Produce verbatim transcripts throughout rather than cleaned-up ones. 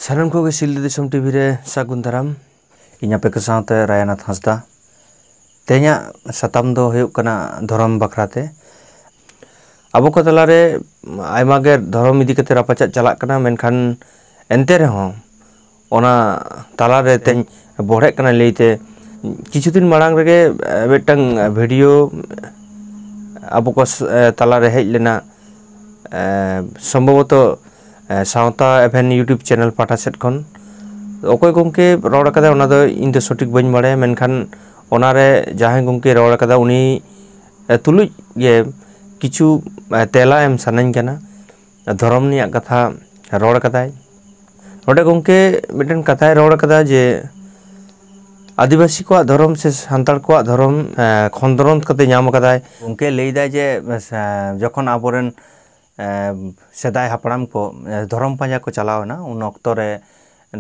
ᱥᱟᱱᱟᱢ ᱠᱚᱜᱮ ᱥᱤᱞᱫᱟᱹ ᱫᱤᱥᱚᱢ ᱴᱤᱵᱷᱤ ᱨᱮ ᱥᱟᱹᱜᱩᱱ ᱫᱟᱨᱟᱢ᱾ ᱤᱧ ᱟᱯᱮ ᱠᱚ ᱥᱟᱶᱛᱮ ᱨᱟᱭᱟᱱᱟᱛᱷ ᱦᱟᱸᱥᱫᱟ᱾ ᱛᱮᱦᱮᱧᱟᱜ ᱥᱟᱛᱟᱢ ᱫᱚ ᱦᱩᱭᱩᱜ ᱠᱟᱱᱟ ᱫᱷᱚᱨᱚᱢ ᱵᱟᱠᱷᱨᱟ ᱛᱮ᱾ ᱟᱵᱚ ᱠᱚ ᱛᱟᱞᱟᱨᱮ ᱟᱭᱢᱟ ᱜᱮ ᱫᱷᱚᱨᱚᱢ ᱤᱫᱤ ᱠᱟᱛᱮ ᱨᱟᱯᱟᱪᱟᱜ ᱪᱟᱞᱟᱜ ᱠᱟᱱᱟ, ᱢᱮᱱᱠᱷᱟᱱ ᱮᱱᱛᱮ ᱨᱮᱦᱚᱸ ᱚᱱᱟ ᱛᱟᱞᱟᱨᱮ ᱛᱮᱧ ᱵᱚᱲᱦᱮᱜ ᱠᱟᱱᱟ ᱞᱟᱹᱭᱛᱮ, ᱠᱤᱪᱷᱩ ᱫᱤᱱ ᱢᱟᱲᱟᱝ ᱨᱮᱜᱮ, ᱮ, ᱢᱤᱫᱴᱟᱝ ᱵᱷᱤᱰᱤᱭᱳ ᱟᱵᱚ ᱠᱚ ᱥ-, ᱮ, ᱛᱟᱞᱟᱨᱮ ᱦᱮᱡ ᱞᱮᱱᱟ, ᱮ, ᱥᱚᱢᱵᱷᱚᱵᱚᱛᱚ, ᱮ, ᱥᱟᱶᱛᱟ ᱮᱵᱷᱮᱱ YouTube ᱪᱮᱱᱮᱞ ᱯᱟᱦᱴᱟ ᱥᱮᱫ ᱠᱷᱚᱱ᱾ ᱚᱠᱚᱭ ᱜᱚᱢᱠᱮ ᱨᱚᱲ ᱟᱠᱟᱫᱟᱭ, ᱚᱱᱟ ᱫᱚ ᱤᱧ ᱫᱚ ᱥᱚᱴᱷᱤᱠ ᱵᱟᱹᱧ ᱵᱟᱲᱟᱭᱟ, ᱢᱮᱱᱠᱷᱟᱱ ᱚᱱᱟᱨᱮ ᱡᱟᱦᱟᱸᱭ ᱜᱚᱢᱠᱮ ᱨᱚᱲ ᱟᱠᱟᱫᱟ, ᱩᱱᱤ, ᱮ, ᱛᱩᱞᱩᱡ ᱜᱮ ᱠᱤᱪᱷᱩ, ᱮ, ᱛᱮᱞᱟ ᱮᱢ ᱥᱟᱱᱟᱧ ᱠᱟᱱᱟ᱾ ᱫᱷᱚᱨᱚᱢ ᱨᱮᱭᱟᱜ ᱠᱟᱛᱷᱟ ᱨᱚᱲ ᱟᱠᱟᱫᱟᱭ᱾ ᱱᱚᱰᱮ ᱜᱚᱢᱠᱮ ᱢᱤᱫᱴᱮᱱ ᱠᱟᱛᱷᱟᱭ ᱨᱚᱲ ᱟᱠᱟᱫᱟ ᱡᱮ ᱟᱹᱫᱤᱵᱟᱹᱥᱤ ᱠᱚᱣᱟᱜ ᱫᱷᱚᱨᱚᱢ ᱥᱮ ᱥᱟᱱᱛᱟᱲ ᱠᱚᱣᱟᱜ ᱫᱷᱚᱨᱚᱢ, ᱮ, ᱠᱷᱚᱸᱫᱽᱨᱚᱸᱫᱽ ᱠᱟᱛᱮ ᱧᱟᱢ ᱟᱠᱟᱫᱟᱭ᱾ ᱜᱚᱢᱠᱮ ᱞᱟᱹᱭᱫᱟᱭ ᱡᱮ, ᱮ, ᱡᱚᱠᱷᱚᱱ ᱟᱵᱚᱨᱮᱱ, ᱮ, ᱥᱮᱫᱟᱭ ᱦᱟᱯᱲᱟᱢ ᱠᱚ, ᱮ, ᱫᱷᱚᱨᱚᱢ ᱯᱟᱸᱡᱟ ᱠᱚ ᱪᱟᱞᱟᱣ ᱮᱱᱟ, ᱩᱱ ᱚᱠᱛᱚ ᱨᱮ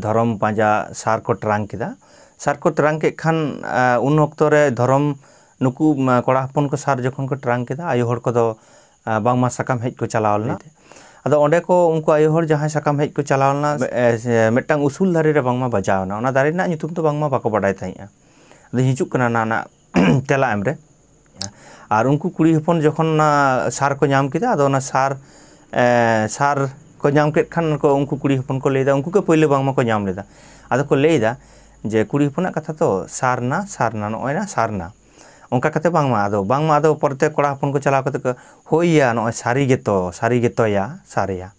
ᱫᱷᱚᱨᱚᱢ ᱯᱟᱸᱡᱟ ᱥᱟᱨ ᱠᱚ ᱴᱨᱟᱝ ᱠᱮᱫᱟ᱾ ᱥᱟᱨ ᱠᱚ ᱴᱨᱟᱝ ᱠᱮᱫ ᱠᱷᱟᱱ, ᱮ, ᱩᱱ ᱚᱠᱛᱚ ᱨᱮ ᱫᱷᱚᱨᱚᱢ, ᱱᱩᱠᱩ, ᱢᱟ, ᱠᱚᱲᱟ ᱦᱚᱯᱚᱱ ᱠᱚ ᱥᱟᱨ ᱡᱚᱠᱷᱚᱱ ᱠᱚ ᱴᱨᱟᱝ ᱠᱮᱫᱟ, ᱟᱭᱳ ᱦᱚᱲ ᱠᱚᱫᱚ, ᱮ, ᱵᱟᱝᱢᱟ ᱥᱟᱠᱟᱢ ᱦᱮᱡ ᱠᱚ ᱪᱟᱞᱟᱣ ᱞᱮᱱᱟ᱾ ᱟᱫᱚ ᱚᱸᱰᱮ ᱠᱚ, ᱩᱱᱠᱩ ᱟᱭᱳ ᱦᱚᱲ ᱡᱟᱦᱟᱸᱭ ᱥᱟᱠᱟᱢ ᱦᱮᱡ ᱠᱚ ᱪᱟᱞᱟᱣ ᱞᱮᱱᱟ, ᱮ, ᱥᱮ ᱢᱤᱫᱴᱟᱝ ᱩᱥᱩᱞ ᱫᱟᱨᱮ ᱨᱮ ᱵᱟᱝᱢᱟ ᱵᱟᱡᱟᱣ ᱮᱱᱟ᱾ ᱚᱱᱟ ᱫᱟᱨᱮ ᱨᱮᱱᱟᱜ ᱧᱩᱛᱩᱢ ᱫᱚ ᱵᱟᱝᱢᱟ ᱵᱟᱠᱚ ᱵᱟᱰᱟᱭ ᱛᱟᱦᱮᱸᱫᱼᱟ᱾ ᱟᱫᱚ ᱦᱤᱡᱩᱜ ᱠᱟᱱᱟ ᱱᱟ, ᱱᱟ ᱛᱮᱞᱟ ᱮᱢ ᱨᱮ᱾ ᱟᱨ ᱩᱱᱠᱩ ᱠᱩᱲᱤ ᱦᱚᱯᱚᱱ ᱡᱚᱠᱷᱚᱱ ᱚᱱᱟ ᱥᱟᱨ ᱠᱚ ᱧᱟᱢ ᱠᱮᱫᱟ, ᱟᱫᱚ ᱚᱱᱟ ᱥᱟᱨ, ᱮ, ᱥᱟᱨ ᱠᱚ ᱧᱟᱢ ᱠᱮᱫ ᱠᱷᱟᱱ ᱠᱚ, ᱩᱱᱠᱩ ᱠᱩᱲᱤ ᱦᱚᱯᱚᱱ ᱠᱚ ᱞᱟᱹᱭᱫᱟ, ᱩᱱᱠᱩ ᱜᱮ ᱯᱳᱭᱞᱳ ᱵᱟᱝᱢᱟ ᱠᱚ ᱧᱟᱢ ᱞᱮᱫᱟ᱾ ᱟᱫᱚ ᱠᱚ ᱞᱟᱹᱭᱫᱟ ᱡᱮ ᱠᱩᱲᱤ ᱦᱚᱯᱚᱱᱟᱜ ᱠᱟᱛᱷᱟ ᱛᱚ, ᱥᱟᱨᱱᱟ, ᱥᱟᱨᱱᱟ, ᱱᱚᱜᱼᱚᱭ ᱱᱟ ᱥᱟᱨᱱᱟ᱾ ᱚᱱᱠᱟ ᱠᱟᱛᱮ ᱵᱟᱝᱢᱟ ᱟᱫᱚ, ᱵᱟᱝᱢᱟ ᱟᱫᱚ ᱯᱚᱨᱮᱛᱮ ᱠᱚᱲᱟ ᱦᱚᱯᱚᱱ ᱠᱚ ᱪᱟᱞᱟᱣ ᱠᱟᱛᱮ ᱠᱚ, "ᱦᱳᱭ ᱭᱟ, ᱱᱚᱜᱼᱚᱭ ᱥᱟᱹᱨᱤ ᱜᱮᱛᱚ, ᱥᱟᱹᱨᱤ ᱜᱮᱛᱚ ᱭᱟ, ᱥᱟᱹᱨᱤᱭᱟ,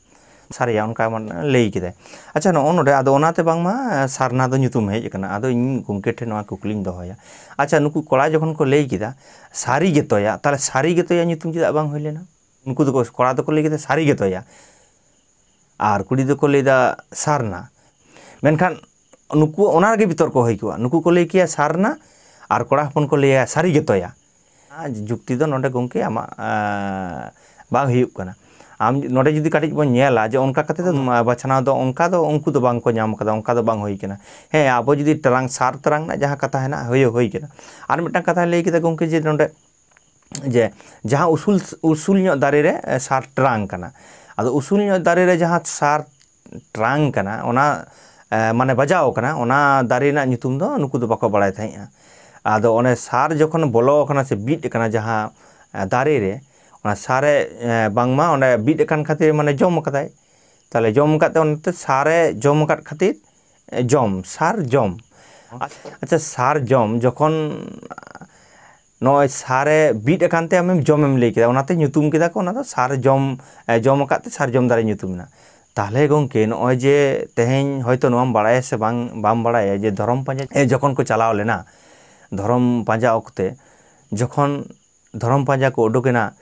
ᱥᱟᱹᱨᱤᱭᱟ", ᱚᱱᱠᱟ ᱢᱟᱱᱮ ᱞᱟᱹᱭ ᱠᱮᱫᱟᱭ᱾ ᱟᱪᱪᱷᱟ, ᱱᱚᱜᱼᱚ ᱱᱚᱰᱮ ᱟᱫᱚ ᱚᱱᱟᱛᱮ ᱵᱟᱝᱢᱟ ᱥᱟᱨᱱᱟ ᱫᱚ ᱧᱩᱛᱩᱢ ᱦᱮᱡ ᱟᱠᱟᱱᱟ᱾ ᱟᱫᱚ ᱤᱧ ᱜᱚᱢᱠᱮ ᱴᱷᱮᱱ ᱱᱚᱣᱟ ᱠᱩᱠᱞᱤᱧ ᱫᱚᱦᱚᱭᱟ, ᱟᱪᱪᱷᱟ, ᱱᱩᱠᱩ ᱠᱚᱲᱟ ᱡᱚᱠᱷᱚᱱ ᱠᱚ ᱞᱟᱹᱭ ᱠᱮᱫᱟ ᱥᱟᱹᱨᱤ ᱜᱮᱛᱚᱭᱟ, ᱛᱟᱦᱚᱞᱮ ᱥᱟᱹᱨᱤ ᱜᱮᱛᱚᱭᱟ ᱧᱩᱛᱩᱢ ᱪᱮᱫᱟᱜ ᱵᱟᱝ ᱦᱩᱭ ᱞᱮᱱᱟ? ᱩᱱᱠᱩ ᱫᱚᱠᱚ, ᱠᱚᱲᱟ ᱫᱚᱠᱚ ᱞᱟᱹᱭ ᱠᱮᱫᱟ ᱥᱟᱹᱨᱤ ᱜᱮᱛᱚᱭᱟ, ᱟᱨ ᱠᱩᱲᱤ ᱫᱚᱠᱚ ᱞᱟᱹᱭᱫᱟ ᱥᱟᱨᱱᱟ᱾ ᱢᱮᱱᱠᱷᱟᱱ ᱱᱩᱠᱩ ᱚᱱᱟ ᱨᱮᱜᱮ ᱵᱤᱛᱚᱨᱠᱚ ᱦᱩᱭ ᱠᱚᱜᱼᱟ, ᱱᱩᱠᱩ ᱠᱚ ᱞᱟᱹᱭ ᱠᱮᱭᱟ ᱥᱟᱨᱱᱟ ᱟᱨ ᱠᱚᱲᱟ ᱦᱚᱯᱚᱱ ᱠᱚ ᱞᱟᱹᱭᱟ ᱥᱟᱹᱨᱤ ᱜᱮᱛᱚᱭᱟ᱾ ᱟᱨ ᱡᱩᱠᱛᱤ ᱫᱚ ᱱᱚᱰᱮ ᱜᱚᱢᱠᱮ ᱟᱢᱟᱜ, ᱮᱸ, ᱵᱟᱝ ᱦᱩᱭᱩᱜ ᱠᱟᱱᱟ᱾ ᱟᱢ ᱱᱚᱰᱮ ᱡᱩᱫᱤ ᱠᱟᱹᱴᱤᱡ ᱵᱚᱱ ᱧᱮᱞᱟ ᱡᱮ ᱚᱱᱠᱟ ᱠᱟᱛᱮ ᱫᱚ, ᱦᱩᱸ, ᱵᱟᱪᱷᱱᱟᱣ ᱫᱚ ᱚᱱᱠᱟ ᱫᱚ ᱩᱱᱠᱩ ᱫᱚ ᱵᱟᱝ ᱠᱚ ᱧᱟᱢ ᱠᱟᱫᱟ, ᱚᱱᱠᱟ ᱫᱚ ᱵᱟᱝ ᱦᱩᱭ ᱠᱟᱱᱟ᱾ ᱦᱮᱸ, ᱟᱵᱚ ᱡᱩᱫᱤ ᱴᱨᱟᱝ, ᱥᱟᱨ ᱛᱨᱟᱝ ᱨᱮᱱᱟᱜ ᱡᱟᱦᱟᱸ ᱠᱟᱛᱷᱟ ᱦᱮᱱᱟᱜ, ᱦᱩᱭ, ᱦᱩᱭ ᱠᱟᱱᱟ᱾ ᱟᱨ ᱢᱤᱫᱴᱟᱝ ᱠᱟᱛᱷᱟᱭ ᱞᱟᱹᱭ ᱠᱮᱫᱟ ᱜᱚᱢᱠᱮ ᱡᱮ ᱱᱚᱰᱮ ᱡᱮ ᱡᱟᱦᱟᱸ ᱩᱥᱩᱞ, ᱩᱥᱩᱞ ᱧᱚᱜ ᱫᱟᱨᱮ ᱨᱮ, ᱮ, ᱥᱟᱨ ᱴᱨᱟᱝ ᱠᱟᱱᱟ᱾ ᱟᱫᱚ ᱩᱥᱩᱞ ᱧᱚᱜ ᱫᱟᱨᱮ ᱨᱮ ᱡᱟᱦᱟᱸ ᱥᱟᱨ ᱴᱨᱟᱝ ᱠᱟᱱᱟ, ᱚᱱᱟ ᱮ, ᱢᱟᱱᱮ ᱵᱟᱡᱟᱣ ᱠᱟᱱᱟ, ᱚᱱᱟ ᱫᱟᱨᱮ ᱨᱮᱱᱟᱜ ᱧᱩᱛᱩᱢ ᱫᱚ ᱱᱩᱠᱩ ᱫᱚ ᱵᱟᱠᱚ ᱵᱟᱲᱟᱭ ᱛᱟᱦᱮᱸᱫᱼᱟ᱾ ᱟᱫᱚ ᱚᱱᱮ ᱥᱟᱨ ᱡᱚᱠᱷᱚᱱ ᱵᱚᱞᱚ ᱟᱠᱟᱱᱟ ᱥᱮ ᱵᱤᱫ ᱟᱠᱟᱱᱟ ᱡᱟᱦᱟᱸ ᱮ, ᱫᱟᱨᱮ ᱨᱮ, ᱚᱱᱟ ᱥᱟᱨᱮ ᱮ, ᱵᱟᱝᱢᱟ ᱚᱸᱰᱮ ᱵᱤᱫ ᱟᱠᱟᱱ ᱠᱷᱟᱹᱛᱤᱨ ᱢᱟᱱᱮ ᱡᱚᱢ ᱟᱠᱟᱫᱟᱭ᱾ ᱛᱟᱦᱚᱞᱮ ᱡᱚᱢ ᱟᱠᱟᱫ ᱛᱮ ᱚᱱᱟᱛᱮ ᱥᱟᱨᱮ ᱡᱚᱢ ᱟᱠᱟᱫ ᱠᱷᱟᱹᱛᱤᱨ ᱮ, ᱡᱚᱢ, ᱥᱟᱨ ᱡᱚᱢ᱾ ᱟᱪᱪᱷᱟ, ᱥᱟᱨ ᱡᱚᱢ ᱡᱚᱠᱷᱚᱱ ᱱᱚᱜᱼᱚᱭ ᱥᱟᱨᱮ ᱵᱤᱫ ᱟᱠᱟᱱ ᱛᱮ ᱟᱢᱮᱢ ᱡᱚᱢᱮᱢ ᱞᱟᱹᱭ ᱠᱮᱫᱟ, ᱚᱱᱟᱛᱮ ᱧᱩᱛᱩᱢ ᱠᱮᱫᱟ ᱠᱚ ᱚᱱᱟ ᱫᱚ ᱥᱟᱨ ᱡᱚᱢ, ᱮ, ᱡᱚᱢ ᱟᱠᱟᱫ ᱛᱮ ᱥᱟᱨ ᱡᱚᱢ ᱫᱟᱨᱮ ᱧᱩᱛᱩᱢ ᱮᱱᱟ᱾ ᱛᱟᱦᱚᱞᱮ ᱜᱚᱢᱠᱮ, ᱱᱚᱜᱼᱚᱭ ᱡᱮ ᱛᱮᱦᱮᱧ ᱦᱚᱭᱛᱳ ᱱᱚᱣᱟᱢ ᱵᱟᱲᱟᱭᱟ ᱥᱮ ᱵᱟᱝ, ᱵᱟᱢ ᱵᱟᱲᱟᱭᱟ ᱡᱮ ᱫᱷᱚᱨᱚᱢ ᱯᱟᱸᱡᱟ, ᱮ, ᱡᱚᱠᱷᱚᱱ ᱠᱚ ᱪᱟᱞᱟᱣ ᱞᱮᱱᱟ, ᱫᱷᱚᱨᱚᱢ ᱯᱟᱸᱡᱟ ᱚᱠᱛᱮ ᱡᱚᱠᱷᱚᱱ ᱫᱷᱚᱨᱚᱢ ᱯᱟᱸᱡᱟ ᱠᱚ ᱩᱰᱩᱠᱮᱱᱟ,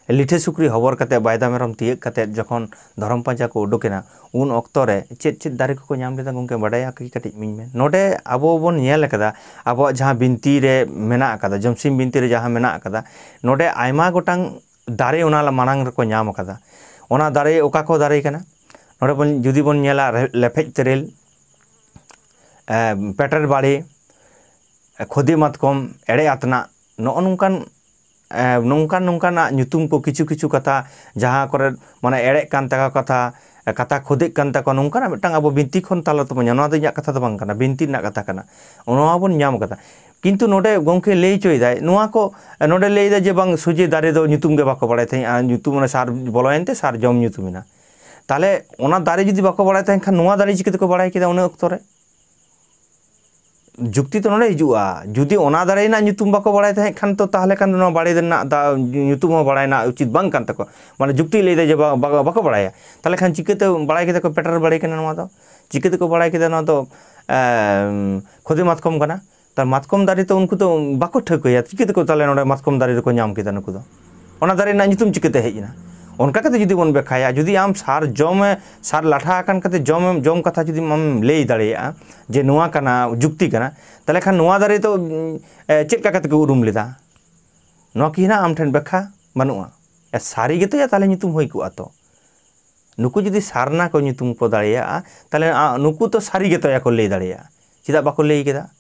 ᱞᱤᱴᱷᱟᱹ ᱥᱩᱠᱨᱤ ᱦᱚᱵᱚᱨ ᱠᱟᱛᱮ, ᱵᱟᱭᱫᱟ ᱢᱮᱨᱚᱢ ᱛᱤᱭᱟᱹᱜ ᱠᱟᱛᱮ ᱡᱚᱠᱷᱚᱱ ᱫᱷᱚᱨᱚᱢ ᱯᱟᱸᱡᱟ ᱠᱚ ᱩᱰᱩᱠᱮᱱᱟ, ᱩᱱ ᱚᱠᱛᱚ ᱨᱮ ᱪᱮᱫ ᱪᱮᱫ ᱫᱟᱨᱮ ᱠᱚᱠᱚ ᱧᱟᱢ ᱞᱮᱫᱟ ᱜᱚᱢᱠᱮ, ᱵᱟᱰᱟᱭᱟ ᱠᱤ? ᱠᱟᱹᱴᱤᱡ ᱤᱢᱟᱹᱧ ᱢᱮ᱾ ᱱᱚᱰᱮ ᱟᱵᱚ ᱵᱚᱱ ᱧᱮᱞ ᱟᱠᱟᱫᱟ, ᱟᱵᱚᱣᱟᱜ ᱡᱟᱦᱟᱸ ᱵᱤᱱᱛᱤ ᱨᱮ ᱢᱮᱱᱟᱜ ᱟᱠᱟᱫᱟ, ᱡᱚᱢᱥᱤᱢ ᱵᱤᱱᱛᱤ ᱨᱮ ᱡᱟᱦᱟᱸ ᱢᱮᱱᱟᱜ ᱟᱠᱟᱫᱟ, ᱱᱚᱰᱮ ᱟᱭᱢᱟ ᱜᱚᱴᱟᱝ ᱫᱟᱨᱮ ᱚᱱᱟ ᱢᱟᱲᱟᱝ ᱨᱮᱠᱚ ᱧᱟᱢ ᱟᱠᱟᱫᱟ᱾ ᱚᱱᱟ ᱫᱟᱨᱮ ᱚᱠᱟ ᱠᱚ ᱫᱟᱨᱮ ᱠᱟᱱᱟ? ᱱᱚᱰᱮ ᱵᱚᱱ, ᱡᱩᱫᱤ ᱵᱚᱱ ᱧᱮᱞᱟ, ᱨᱮ-, ᱞᱮᱯᱷᱮᱡ ᱛᱮᱨᱮᱞ, ᱮ, ᱯᱮᱴᱮᱨ ᱵᱟᱲᱮ, ᱠᱷᱚᱫᱮ ᱢᱟᱛᱠᱚᱢ, ᱮᱲᱮ ᱟᱛᱱᱟᱜ, ᱱᱚᱜᱼᱚ ᱱᱚᱝᱠᱟᱱ, ᱮ, ᱱᱚᱝᱠᱟᱱ ᱱᱚᱝᱠᱟᱱᱟᱜ ᱧᱩᱛᱩᱢ ᱠᱚ, ᱠᱤᱪᱷᱩ ᱠᱤᱪᱷᱩ ᱠᱟᱛᱷᱟ ᱡᱟᱦᱟᱸ ᱠᱚᱨᱮ ᱢᱟᱱᱮ ᱮᱲᱮᱜ ᱠᱟᱱ ᱛᱟᱠᱚ ᱠᱟᱛᱷᱟ, ᱮ, ᱠᱟᱛᱷᱟ ᱠᱷᱚᱫᱮᱜ ᱠᱟᱱ ᱛᱟᱠᱚᱣᱟ, ᱱᱚᱝᱠᱟᱱᱟᱜ ᱢᱤᱫᱴᱟᱝ ᱟᱵᱚ ᱵᱤᱱᱛᱤ ᱠᱷᱚᱱ ᱛᱟᱞᱟ ᱛᱮᱵᱚᱱ ᱧᱟᱢᱟ᱾ ᱱᱚᱣᱟ ᱫᱚ ᱤᱧᱟᱹᱜ ᱠᱟᱛᱷᱟ ᱫᱚ ᱵᱟᱝ ᱠᱟᱱᱟ, ᱵᱤᱱᱛᱤ ᱨᱮᱱᱟᱜ ᱠᱟᱛᱷᱟ ᱠᱟᱱᱟ᱾ ᱱᱚᱣᱟ ᱵᱚᱱ ᱧᱟᱢ ᱠᱟᱫᱟ᱾ ᱠᱤᱱᱛᱩ ᱱᱚᱰᱮ ᱜᱚᱢᱠᱮ ᱞᱟᱹᱭ ᱦᱚᱪᱚᱭᱮᱫᱟᱭ, ᱱᱚᱣᱟ ᱠᱚ, ᱮ, ᱱᱚᱰᱮ ᱞᱟᱹᱭᱫᱟ ᱡᱮ ᱵᱟᱝ, ᱥᱚᱡᱷᱮ ᱫᱟᱨᱮ ᱫᱚ ᱧᱩᱛᱩᱢ ᱜᱮ ᱵᱟᱠᱚ ᱵᱟᱲᱟᱭ ᱛᱟᱦᱮᱸᱫᱼᱟ, ᱧᱩᱛᱩᱢ ᱚᱱᱟ ᱥᱟᱨ ᱵᱚᱞᱚᱭᱮᱱ ᱛᱮ ᱥᱟᱨ ᱡᱚᱢ ᱧᱩᱛᱩᱢ ᱮᱱᱟ᱾ ᱛᱟᱦᱚᱞᱮ ᱚᱱᱟ ᱫᱟᱨᱮ ᱡᱩᱫᱤ ᱵᱟᱠᱚ ᱵᱟᱲᱟᱭ ᱛᱟᱦᱮᱸ ᱠᱷᱟᱱ, ᱱᱚᱣᱟ ᱫᱟᱨᱮ ᱪᱤᱠᱟᱹ ᱛᱮᱠᱚ ᱵᱟᱲᱟᱭ ᱠᱮᱫᱟ ᱩᱱᱟᱹ ᱚᱠᱛᱚ ᱨᱮ? ᱡᱩᱠᱛᱤ ᱛᱚ ᱱᱚᱰᱮ ᱦᱤᱡᱩᱜᱼᱟ, ᱡᱩᱫᱤ ᱚᱱᱟ ᱫᱟᱨᱮ ᱨᱮᱱᱟᱜ ᱧᱩᱛᱩᱢ ᱵᱟᱠᱚ ᱵᱟᱲᱟᱭ ᱛᱟᱦᱮᱸ ᱠᱷᱟᱱ ᱛᱚ, ᱛᱟᱦᱚᱞᱮ ᱠᱷᱟᱱ ᱫᱚ ᱱᱚᱣᱟ ᱵᱟᱲᱮ ᱨᱮᱱᱟᱜ ᱫᱟ-, ᱧᱩᱛᱩᱢ ᱦᱚᱸ ᱵᱟᱲᱟᱭ ᱨᱮᱱᱟᱜ ᱩᱪᱤᱛ ᱵᱟᱝ ᱠᱟᱱ ᱛᱟᱠᱚᱣᱟ᱾ ᱢᱟᱱᱮ ᱡᱩᱠᱛᱤ ᱞᱟᱹᱭᱫᱟ ᱡᱮ ᱵᱟ-, ᱵᱟ-, ᱵᱟᱠᱚ ᱵᱟᱲᱟᱭᱟ᱾ ᱛᱟᱦᱚᱞᱮ ᱠᱷᱟᱱ ᱪᱤᱠᱟᱹᱛᱮ ᱵᱟᱲᱟᱭ ᱠᱮᱫᱟ ᱠᱚ ᱯᱮᱴᱮᱨ ᱵᱟᱲᱮ ᱠᱟᱱᱟ ᱱᱚᱣᱟ ᱫᱚ? ᱪᱤᱠᱟᱹ ᱛᱮᱠᱚ ᱵᱟᱲᱟᱭ ᱠᱮᱫᱟ ᱱᱚᱣᱟ ᱫᱚ, ᱮᱢ, ᱠᱷᱚᱫᱮ ᱢᱟᱛᱠᱚᱢ ᱠᱟᱱᱟ? ᱛᱟᱦᱞᱮ ᱢᱟᱛᱠᱚᱢ ᱫᱟᱨᱮ ᱛᱚ ᱩᱱᱠᱩ ᱫᱚ ᱵᱟᱠᱚ ᱴᱷᱟᱹᱣᱠᱟᱹᱭᱟ, ᱪᱤᱠᱟᱹ ᱛᱮᱠᱚ ᱛᱟᱦᱞᱮ ᱱᱚᱰᱮ ᱢᱟᱛᱠᱚᱢ ᱫᱟᱨᱮ ᱨᱮᱠᱚ ᱧᱟᱢ ᱠᱮᱫᱟ ᱱᱩᱠᱩ ᱫᱚ? ᱚᱱᱟ ᱫᱟᱨᱮ ᱨᱮᱱᱟᱜ ᱧᱩᱛᱩᱢ ᱪᱤᱠᱟᱹᱛᱮ ᱦᱮᱡ ᱮᱱᱟ? ᱚᱱᱠᱟ ᱠᱟᱛᱮ ᱡᱩᱫᱤ ᱵᱚᱱ ᱵᱮᱠᱷᱟᱭᱟ, ᱡᱩᱫᱤ ᱟᱢ ᱥᱟᱨ ᱡᱚᱢᱮ, ᱥᱟᱨ ᱞᱟᱴᱷᱟ ᱟᱠᱟᱱ ᱠᱟᱛᱮ ᱡᱚᱢᱮᱢ, ᱡᱚᱢ ᱠᱟᱛᱷᱟ ᱡᱩᱫᱤ ᱟᱢᱮᱢ ᱞᱟᱹᱭ ᱫᱟᱲᱮᱭᱟᱜᱼᱟ ᱡᱮ ᱱᱚᱣᱟ ᱠᱟᱱᱟ, ᱡᱩᱠᱛᱤ ᱠᱟᱱᱟ, ᱛᱟᱦᱞᱮ ᱠᱷᱟᱱ ᱱᱚᱣᱟ ᱫᱟᱨᱮ ᱫᱚ, ᱩᱢ, ᱮ, ᱪᱮᱫ ᱞᱮᱠᱟ ᱠᱟᱛᱮ ᱠᱚ ᱩᱨᱩᱢ ᱞᱮᱫᱟ? ᱱᱚᱣᱟ ᱠᱤ ᱦᱮᱱᱟᱜᱼᱟ ᱟᱢ ᱴᱷᱮᱱ ᱵᱮᱠᱠᱷᱟ? ᱵᱟᱹᱱᱩᱜᱼᱟ᱾ ᱮ, ᱥᱟᱹᱨᱤ ᱜᱮᱛᱚᱭᱟ ᱛᱟᱦᱞᱮ ᱧᱩᱛᱩᱢ ᱦᱩᱭ ᱠᱚᱜᱼᱟ ᱛᱚ᱾ ᱱᱩᱠᱩ ᱡᱩᱫᱤ ᱥᱟᱨᱱᱟ ᱠᱚ ᱧᱩᱛᱩᱢ ᱠᱚ ᱫᱟᱲᱮᱭᱟᱜᱼᱟ, ᱛᱟᱦᱞᱮ, ᱟ, ᱱᱩᱠᱩ ᱛᱚ ᱥᱟᱹᱨᱤ ᱜᱮᱛᱚᱭᱟ ᱠᱚ ᱞᱟᱹᱭ ᱫᱟᱲᱮᱭᱟᱜᱼᱟ᱾ ᱪᱮᱫᱟᱜ ᱵᱟᱠᱚ ᱞᱟᱹᱭ ᱠᱮᱫᱟ?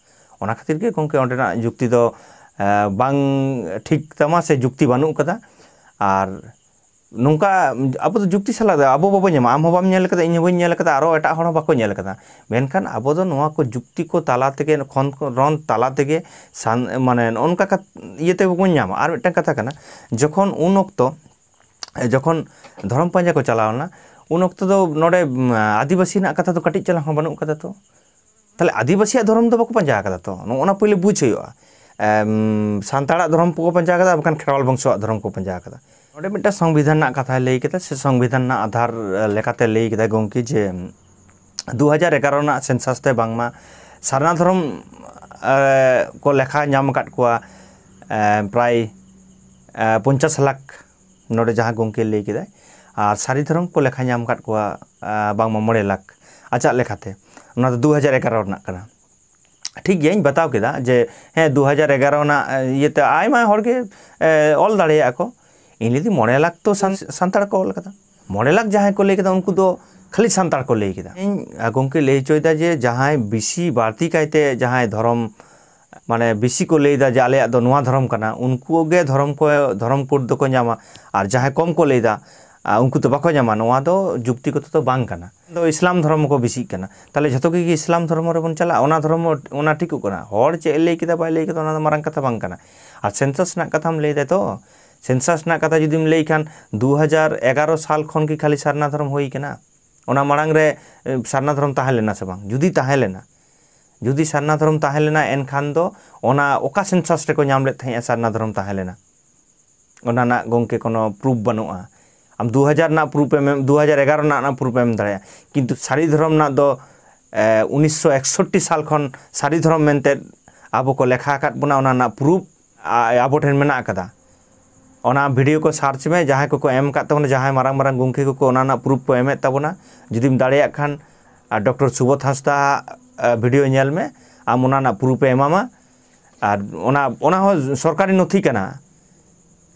ᱚᱱᱟ ᱠᱷᱟᱹᱛᱤᱨ ᱜᱮ ᱜᱚᱢᱠᱮ ᱚᱸᱰᱮᱱᱟᱜ ᱡᱩᱠᱛᱤ ᱫᱚ, ᱮ, ᱵᱟᱝ ᱴᱷᱤᱠ ᱛᱟᱢᱟ ᱥᱮ ᱡᱩᱠᱛᱤ ᱵᱟᱹᱱᱩᱜ ᱠᱟᱫᱟ᱾ ᱟᱨ ᱱᱚᱝᱠᱟ ᱟᱵᱚ ᱫᱚ ᱡᱩᱠᱛᱤ ᱥᱟᱞᱟᱜ ᱫᱚ ᱟᱵᱚ ᱵᱟᱵᱚ ᱧᱟᱢᱟ, ᱟᱢ ᱦᱚᱸ ᱵᱟᱢ ᱧᱮᱞ ᱠᱟᱫᱟ, ᱤᱧ ᱦᱚᱸ ᱵᱟᱹᱧ ᱧᱮᱞ ᱠᱟᱫᱟ, ᱟᱨᱚ ᱮᱴᱟᱜ ᱦᱚᱲ ᱦᱚᱸ ᱵᱟᱠᱚ ᱧᱮᱞ ᱠᱟᱫᱟ᱾ ᱢᱮᱱᱠᱷᱟᱱ ᱟᱵᱚ ᱫᱚ ᱱᱚᱣᱟ ᱠᱚ ᱡᱩᱠᱛᱤ ᱠᱚ ᱛᱟᱞᱟ ᱛᱮᱜᱮ, ᱠᱷᱚᱸᱫᱽᱨᱚᱸᱫᱽ ᱛᱟᱞᱟ ᱛᱮᱜᱮ ᱥᱟᱱ-, ᱢᱟᱱᱮ ᱱᱚᱜᱼᱚ ᱱᱚᱝᱠᱟ ᱠᱟᱛ-, ᱤᱭᱟᱹ ᱛᱮᱵᱚᱱ ᱧᱟᱢᱟ᱾ ᱟᱨ ᱢᱤᱫᱴᱟᱝ ᱠᱟᱛᱷᱟ ᱠᱟᱱᱟ, ᱡᱚᱠᱷᱚᱱ ᱩᱱ ᱚᱠᱛᱚ, ᱡᱚᱠᱷᱚᱱ ᱫᱷᱚᱨᱚᱢ ᱯᱟᱸᱡᱟ ᱠᱚ ᱪᱟᱞᱟᱣ ᱞᱮᱱᱟ, ᱩᱱ ᱚᱠᱛᱚ ᱫᱚ ᱱᱚᱰᱮ, ᱩᱢ, ᱟᱹᱫᱤᱵᱟᱹᱥᱤ ᱨᱮᱱᱟᱜ ᱠᱟᱛᱷᱟ ᱫᱚ ᱠᱟᱹᱴᱤᱡ ᱪᱟᱞᱟᱝ ᱦᱚᱸ ᱵᱟᱹᱱᱩᱜ ᱠᱟᱫᱟ ᱛᱚ᱾ ᱛᱟᱦᱞᱮ ᱟᱹᱫᱤᱵᱟᱹᱥᱤᱭᱟᱜ ᱫᱷᱚᱨᱚᱢ ᱫᱚ ᱵᱟᱠᱚ ᱯᱟᱸᱡᱟ ᱠᱟᱫᱟ ᱛᱚ, ᱱᱚᱜᱼᱚ ᱱᱟ ᱯᱳᱭᱞᱳ ᱵᱩᱡᱽ ᱦᱩᱭᱩᱜᱼᱟ᱾ ᱮᱢ, ᱥᱟᱱᱛᱟᱲᱟᱜ ᱫᱷᱚᱨᱚᱢ ᱠᱚᱠᱚ ᱯᱟᱸᱡᱟ ᱠᱟᱫᱟ, ᱵᱟᱠᱷᱟᱱ ᱠᱷᱮᱨᱣᱟᱞ ᱵᱚᱝᱥᱚᱣᱟᱜ ᱫᱷᱚᱨᱚᱢ ᱠᱚ ᱯᱟᱸᱡᱟ ᱠᱟᱫᱟ᱾ ᱱᱚᱰᱮ ᱢᱤᱫᱴᱟᱝ ᱥᱚᱝᱵᱤᱫᱷᱟᱱ ᱨᱮᱱᱟᱜ ᱠᱟᱛᱷᱟᱭ ᱞᱟᱹᱭ ᱠᱮᱫᱟ, ᱥᱮ ᱥᱚᱝᱵᱤᱫᱷᱟᱱ ᱨᱮᱱᱟᱜ ᱟᱫᱷᱟᱨ, ᱮ, ᱞᱮᱠᱟᱛᱮ ᱞᱟᱹᱭ ᱠᱮᱫᱟᱭ ᱜᱚᱢᱠᱮ ᱡᱮ, ᱫᱩ ᱦᱟᱡᱟᱨ ᱮᱜᱟᱨᱚ ᱨᱮᱱᱟᱜ census ᱛᱮ ᱵᱟᱝᱢᱟ ᱥᱟᱨᱱᱟ ᱫᱷᱚᱨᱚᱢ, ᱮ, ᱠᱚ ᱞᱮᱠᱷᱟ ᱧᱟᱢ ᱟᱠᱟᱫ ᱠᱚᱣᱟ, ᱮ, ᱯᱨᱟᱭ, ᱮ, ᱯᱚᱧᱪᱟᱥ ᱞᱟᱠᱷ, ᱱᱚᱰᱮ ᱡᱟᱦᱟᱸ ᱜᱚᱢᱠᱮ ᱞᱟᱹᱭ ᱠᱮᱫᱟᱭ᱾ ᱟᱨ ᱥᱟᱹᱨᱤ ᱫᱷᱚᱨᱚᱢ ᱠᱚ ᱞᱮᱠᱷᱟ ᱧᱟᱢ ᱟᱠᱟᱫ ᱠᱚᱣᱟ, ᱮ, ᱵᱟᱝᱢᱟ ᱢᱚᱬᱮ ᱞᱟᱠᱷ ᱟᱡᱟᱜ ᱞᱮᱠᱟᱛᱮ᱾ ᱚᱱᱟ ᱫᱚ ᱫᱩ ᱦᱟᱡᱟᱨ ᱮᱜᱟᱨᱚ ᱨᱮᱱᱟᱜ ᱠᱟᱱᱟ᱾ ᱴᱷᱤᱠ ᱜᱮᱭᱟ, ᱤᱧ ᱵᱟᱛᱟᱣ ᱠᱮᱫᱟ ᱡᱮ ᱦᱮᱸ, ᱫᱩ ᱦᱟᱡᱟᱨ ᱮᱜᱟᱨᱚ ᱨᱮᱱᱟᱜ, ᱮ, ᱤᱭᱟᱹᱛᱮ ᱟᱭᱢᱟ ᱦᱚᱲ ᱜᱮ, ᱮ, ᱚᱞ ᱫᱟᱲᱮᱭᱟᱜᱼᱟ ᱠᱚ᱾ ᱤᱧ ᱞᱟᱹᱭᱫᱟᱹᱧ ᱢᱚᱬᱮ ᱞᱟᱠᱷ ᱛᱚ ᱥᱟᱱ-, ᱥᱟᱱᱛᱟᱲ ᱠᱚ ᱚᱞ ᱠᱟᱫᱟ᱾ ᱢᱚᱬᱮ ᱞᱟᱠᱷ ᱡᱟᱦᱟᱸᱭ ᱠᱚ ᱞᱟᱹᱭ ᱠᱮᱫᱟ, ᱩᱱᱠᱩ ᱫᱚ ᱠᱷᱟᱹᱞᱤ ᱥᱟᱱᱛᱟᱲ ᱠᱚ ᱞᱟᱹᱭ ᱠᱮᱫᱟ᱾ ᱤᱧ, ᱟ, ᱜᱚᱢᱠᱮ ᱞᱟᱹᱭ ᱦᱚᱪᱚᱭᱮᱫᱟ ᱡᱮ ᱡᱟᱦᱟᱸᱭ ᱵᱮᱥᱤ ᱵᱟᱹᱲᱛᱤ ᱠᱟᱭᱛᱮ ᱡᱟᱦᱟᱸᱭ ᱫᱷᱚᱨᱚᱢ, ᱢᱟᱱᱮ ᱵᱮᱥᱤ ᱠᱚ ᱞᱟᱹᱭᱫᱟ ᱡᱮ ᱟᱞᱮᱭᱟᱜ ᱫᱚ ᱱᱚᱣᱟ ᱫᱷᱚᱨᱚᱢ ᱠᱟᱱᱟ, ᱩᱱᱠᱩ ᱜᱮ ᱫᱷᱚᱨᱚᱢ ᱠᱚ, ᱫᱷᱚᱨᱚᱢ code ᱫᱚᱠᱚ ᱧᱟᱢᱟ᱾ ᱟᱨ ᱡᱟᱦᱟᱸᱭ ᱠᱚᱢ ᱠᱚ ᱞᱟᱹᱭᱫᱟ, ᱟ, ᱩᱱᱠᱩ ᱫᱚ ᱵᱟᱠᱚ ᱧᱟᱢᱟ, ᱱᱚᱣᱟ ᱫᱚ ᱡᱩᱠᱛᱤᱜᱚᱛᱚ ᱫᱚ ᱵᱟᱝ ᱠᱟᱱᱟ᱾ ᱫᱚ ᱤᱥᱞᱟᱢ ᱫᱷᱚᱨᱚᱢ ᱠᱚ ᱵᱮᱥᱤᱜ ᱠᱟᱱᱟ, ᱛᱟᱦᱞᱮ ᱡᱷᱚᱛᱚ ᱜᱮ ᱤᱥᱞᱟᱢ ᱫᱷᱚᱨᱚᱢ ᱨᱮᱵᱚᱱ ᱪᱟᱞᱟᱜᱼᱟ, ᱚᱱᱟ ᱫᱷᱚᱨᱚᱢ, ᱚᱱᱟ ᱴᱷᱤᱠᱚᱜ ᱠᱟᱱᱟ᱾ ᱦᱚᱲ ᱪᱮᱫ ᱮ ᱞᱟᱹᱭ ᱠᱮᱫᱟ ᱵᱟᱭ ᱞᱟᱹᱭ ᱠᱮᱫᱟ, ᱚᱱᱟ ᱫᱚ ᱢᱟᱨᱟᱝ ᱠᱟᱛᱷᱟ ᱵᱟᱝ ᱠᱟᱱᱟ᱾ ᱟᱨ census ᱨᱮᱱᱟᱜ ᱠᱟᱛᱷᱟᱢ ᱞᱟᱹᱭ ᱫᱟ ᱛᱚ, census ᱨᱮᱱᱟᱜ ᱠᱟᱛᱷᱟ ᱡᱩᱫᱤᱢ ᱞᱟᱹᱭ ᱠᱷᱟᱱ, ᱫᱩ ᱦᱟᱡᱟᱨ ᱮᱜᱟᱨᱚ ᱥᱟᱞ ᱠᱷᱚᱱ ᱠᱤ ᱠᱷᱟᱹᱞᱤ ᱥᱟᱨᱱᱟ ᱫᱷᱚᱨᱚᱢ ᱦᱩᱭ ᱠᱟᱱᱟ? ᱚᱱᱟ ᱢᱟᱲᱟᱝ ᱨᱮ, ᱮ, ᱥᱟᱨᱱᱟ ᱫᱷᱚᱨᱚᱢ ᱛᱟᱦᱮᱸ ᱞᱮᱱᱟ ᱥᱮ ᱵᱟᱝ? ᱡᱩᱫᱤ ᱛᱟᱦᱮᱸ ᱞᱮᱱᱟ, ᱡᱩᱫᱤ ᱥᱟᱨᱱᱟ ᱫᱷᱚᱨᱚᱢ ᱛᱟᱦᱮᱸ ᱞᱮᱱᱟ, ᱮᱱᱠᱷᱟᱱ ᱫᱚ ᱚᱱᱟ ᱚᱠᱟ census ᱨᱮᱠᱚ ᱧᱟᱢ ᱞᱮᱫ ᱛᱟᱦᱮᱸᱜᱼᱟ ᱥᱟᱨᱱᱟ ᱫᱷᱚᱨᱚᱢ ᱛᱟᱦᱮᱸ ᱞᱮᱱᱟ? ᱚᱱᱟ ᱨᱮᱱᱟᱜ ᱜᱚᱢᱠᱮ ᱠᱳᱱᱳ proof ᱵᱟᱹᱱᱩᱜᱼᱟ᱾ ᱟᱢ ᱫᱩ ᱦᱟᱡᱟᱨ ᱨᱮᱱᱟᱜ proof ᱮᱢ, ᱫᱩ ᱦᱟᱡᱟᱨ ᱮᱜᱟᱨᱚ ᱨᱮᱱᱟᱜ, ᱨᱮᱱᱟᱜ proof ᱮᱢ ᱫᱟᱲᱮᱭᱟᱜᱼᱟ, ᱠᱤᱱᱛᱩ ᱥᱟᱹᱨᱤ ᱫᱷᱚᱨᱚᱢ ᱨᱮᱱᱟᱜ ᱫᱚ, ᱮ, ᱩᱱᱤᱥᱥᱚ ᱮᱠᱥᱚᱴᱴᱤ ᱥᱟᱞ ᱠᱷᱚᱱ ᱥᱟᱹᱨᱤ ᱫᱷᱚᱨᱚᱢ ᱢᱮᱱᱛᱮ ᱟᱵᱚ ᱠᱚ ᱞᱮᱠᱷᱟ ᱟᱠᱟᱫ ᱵᱚᱱᱟ, ᱚᱱᱟ ᱨᱮᱱᱟᱜ proof, ᱟ, ᱟᱵᱚ ᱴᱷᱮᱱ ᱢᱮᱱᱟᱜ ᱟᱠᱟᱫᱟ᱾ ᱚᱱᱟ video ᱠᱚ search ᱢᱮ, ᱡᱟᱦᱟᱸᱭ ᱠᱚᱠᱚ ᱮᱢ ᱟᱠᱟᱫ ᱛᱟᱵᱚᱱᱟ, ᱡᱟᱦᱟᱸᱭ ᱢᱟᱨᱟᱝ ᱢᱟᱨᱟᱝ ᱜᱚᱢᱠᱮ ᱠᱚᱠᱚ ᱚᱱᱟ ᱨᱮᱱᱟᱜ proof ᱠᱚ ᱮᱢᱮᱫ ᱛᱟᱵᱚᱱᱟ᱾ ᱡᱩᱫᱤᱢ ᱫᱟᱲᱮᱭᱟᱜ ᱠᱷᱟᱱ, ᱟᱨ ᱰᱚᱠᱴᱚᱨ ᱥᱩᱵᱳᱫᱷ ᱦᱟᱸᱥᱫᱟ, ᱟ, video ᱧᱮᱞ ᱢᱮ, ᱟᱢ ᱚᱱᱟ ᱨᱮᱱᱟᱜ proof ᱮ ᱮᱢᱟᱢᱟ᱾ ᱟᱨ ᱚᱱᱟ, ᱚᱱᱟ ᱦᱚᱸ ᱥᱚᱨᱠᱟᱨᱤ ᱱᱚᱛᱷᱤ ᱠᱟᱱᱟ,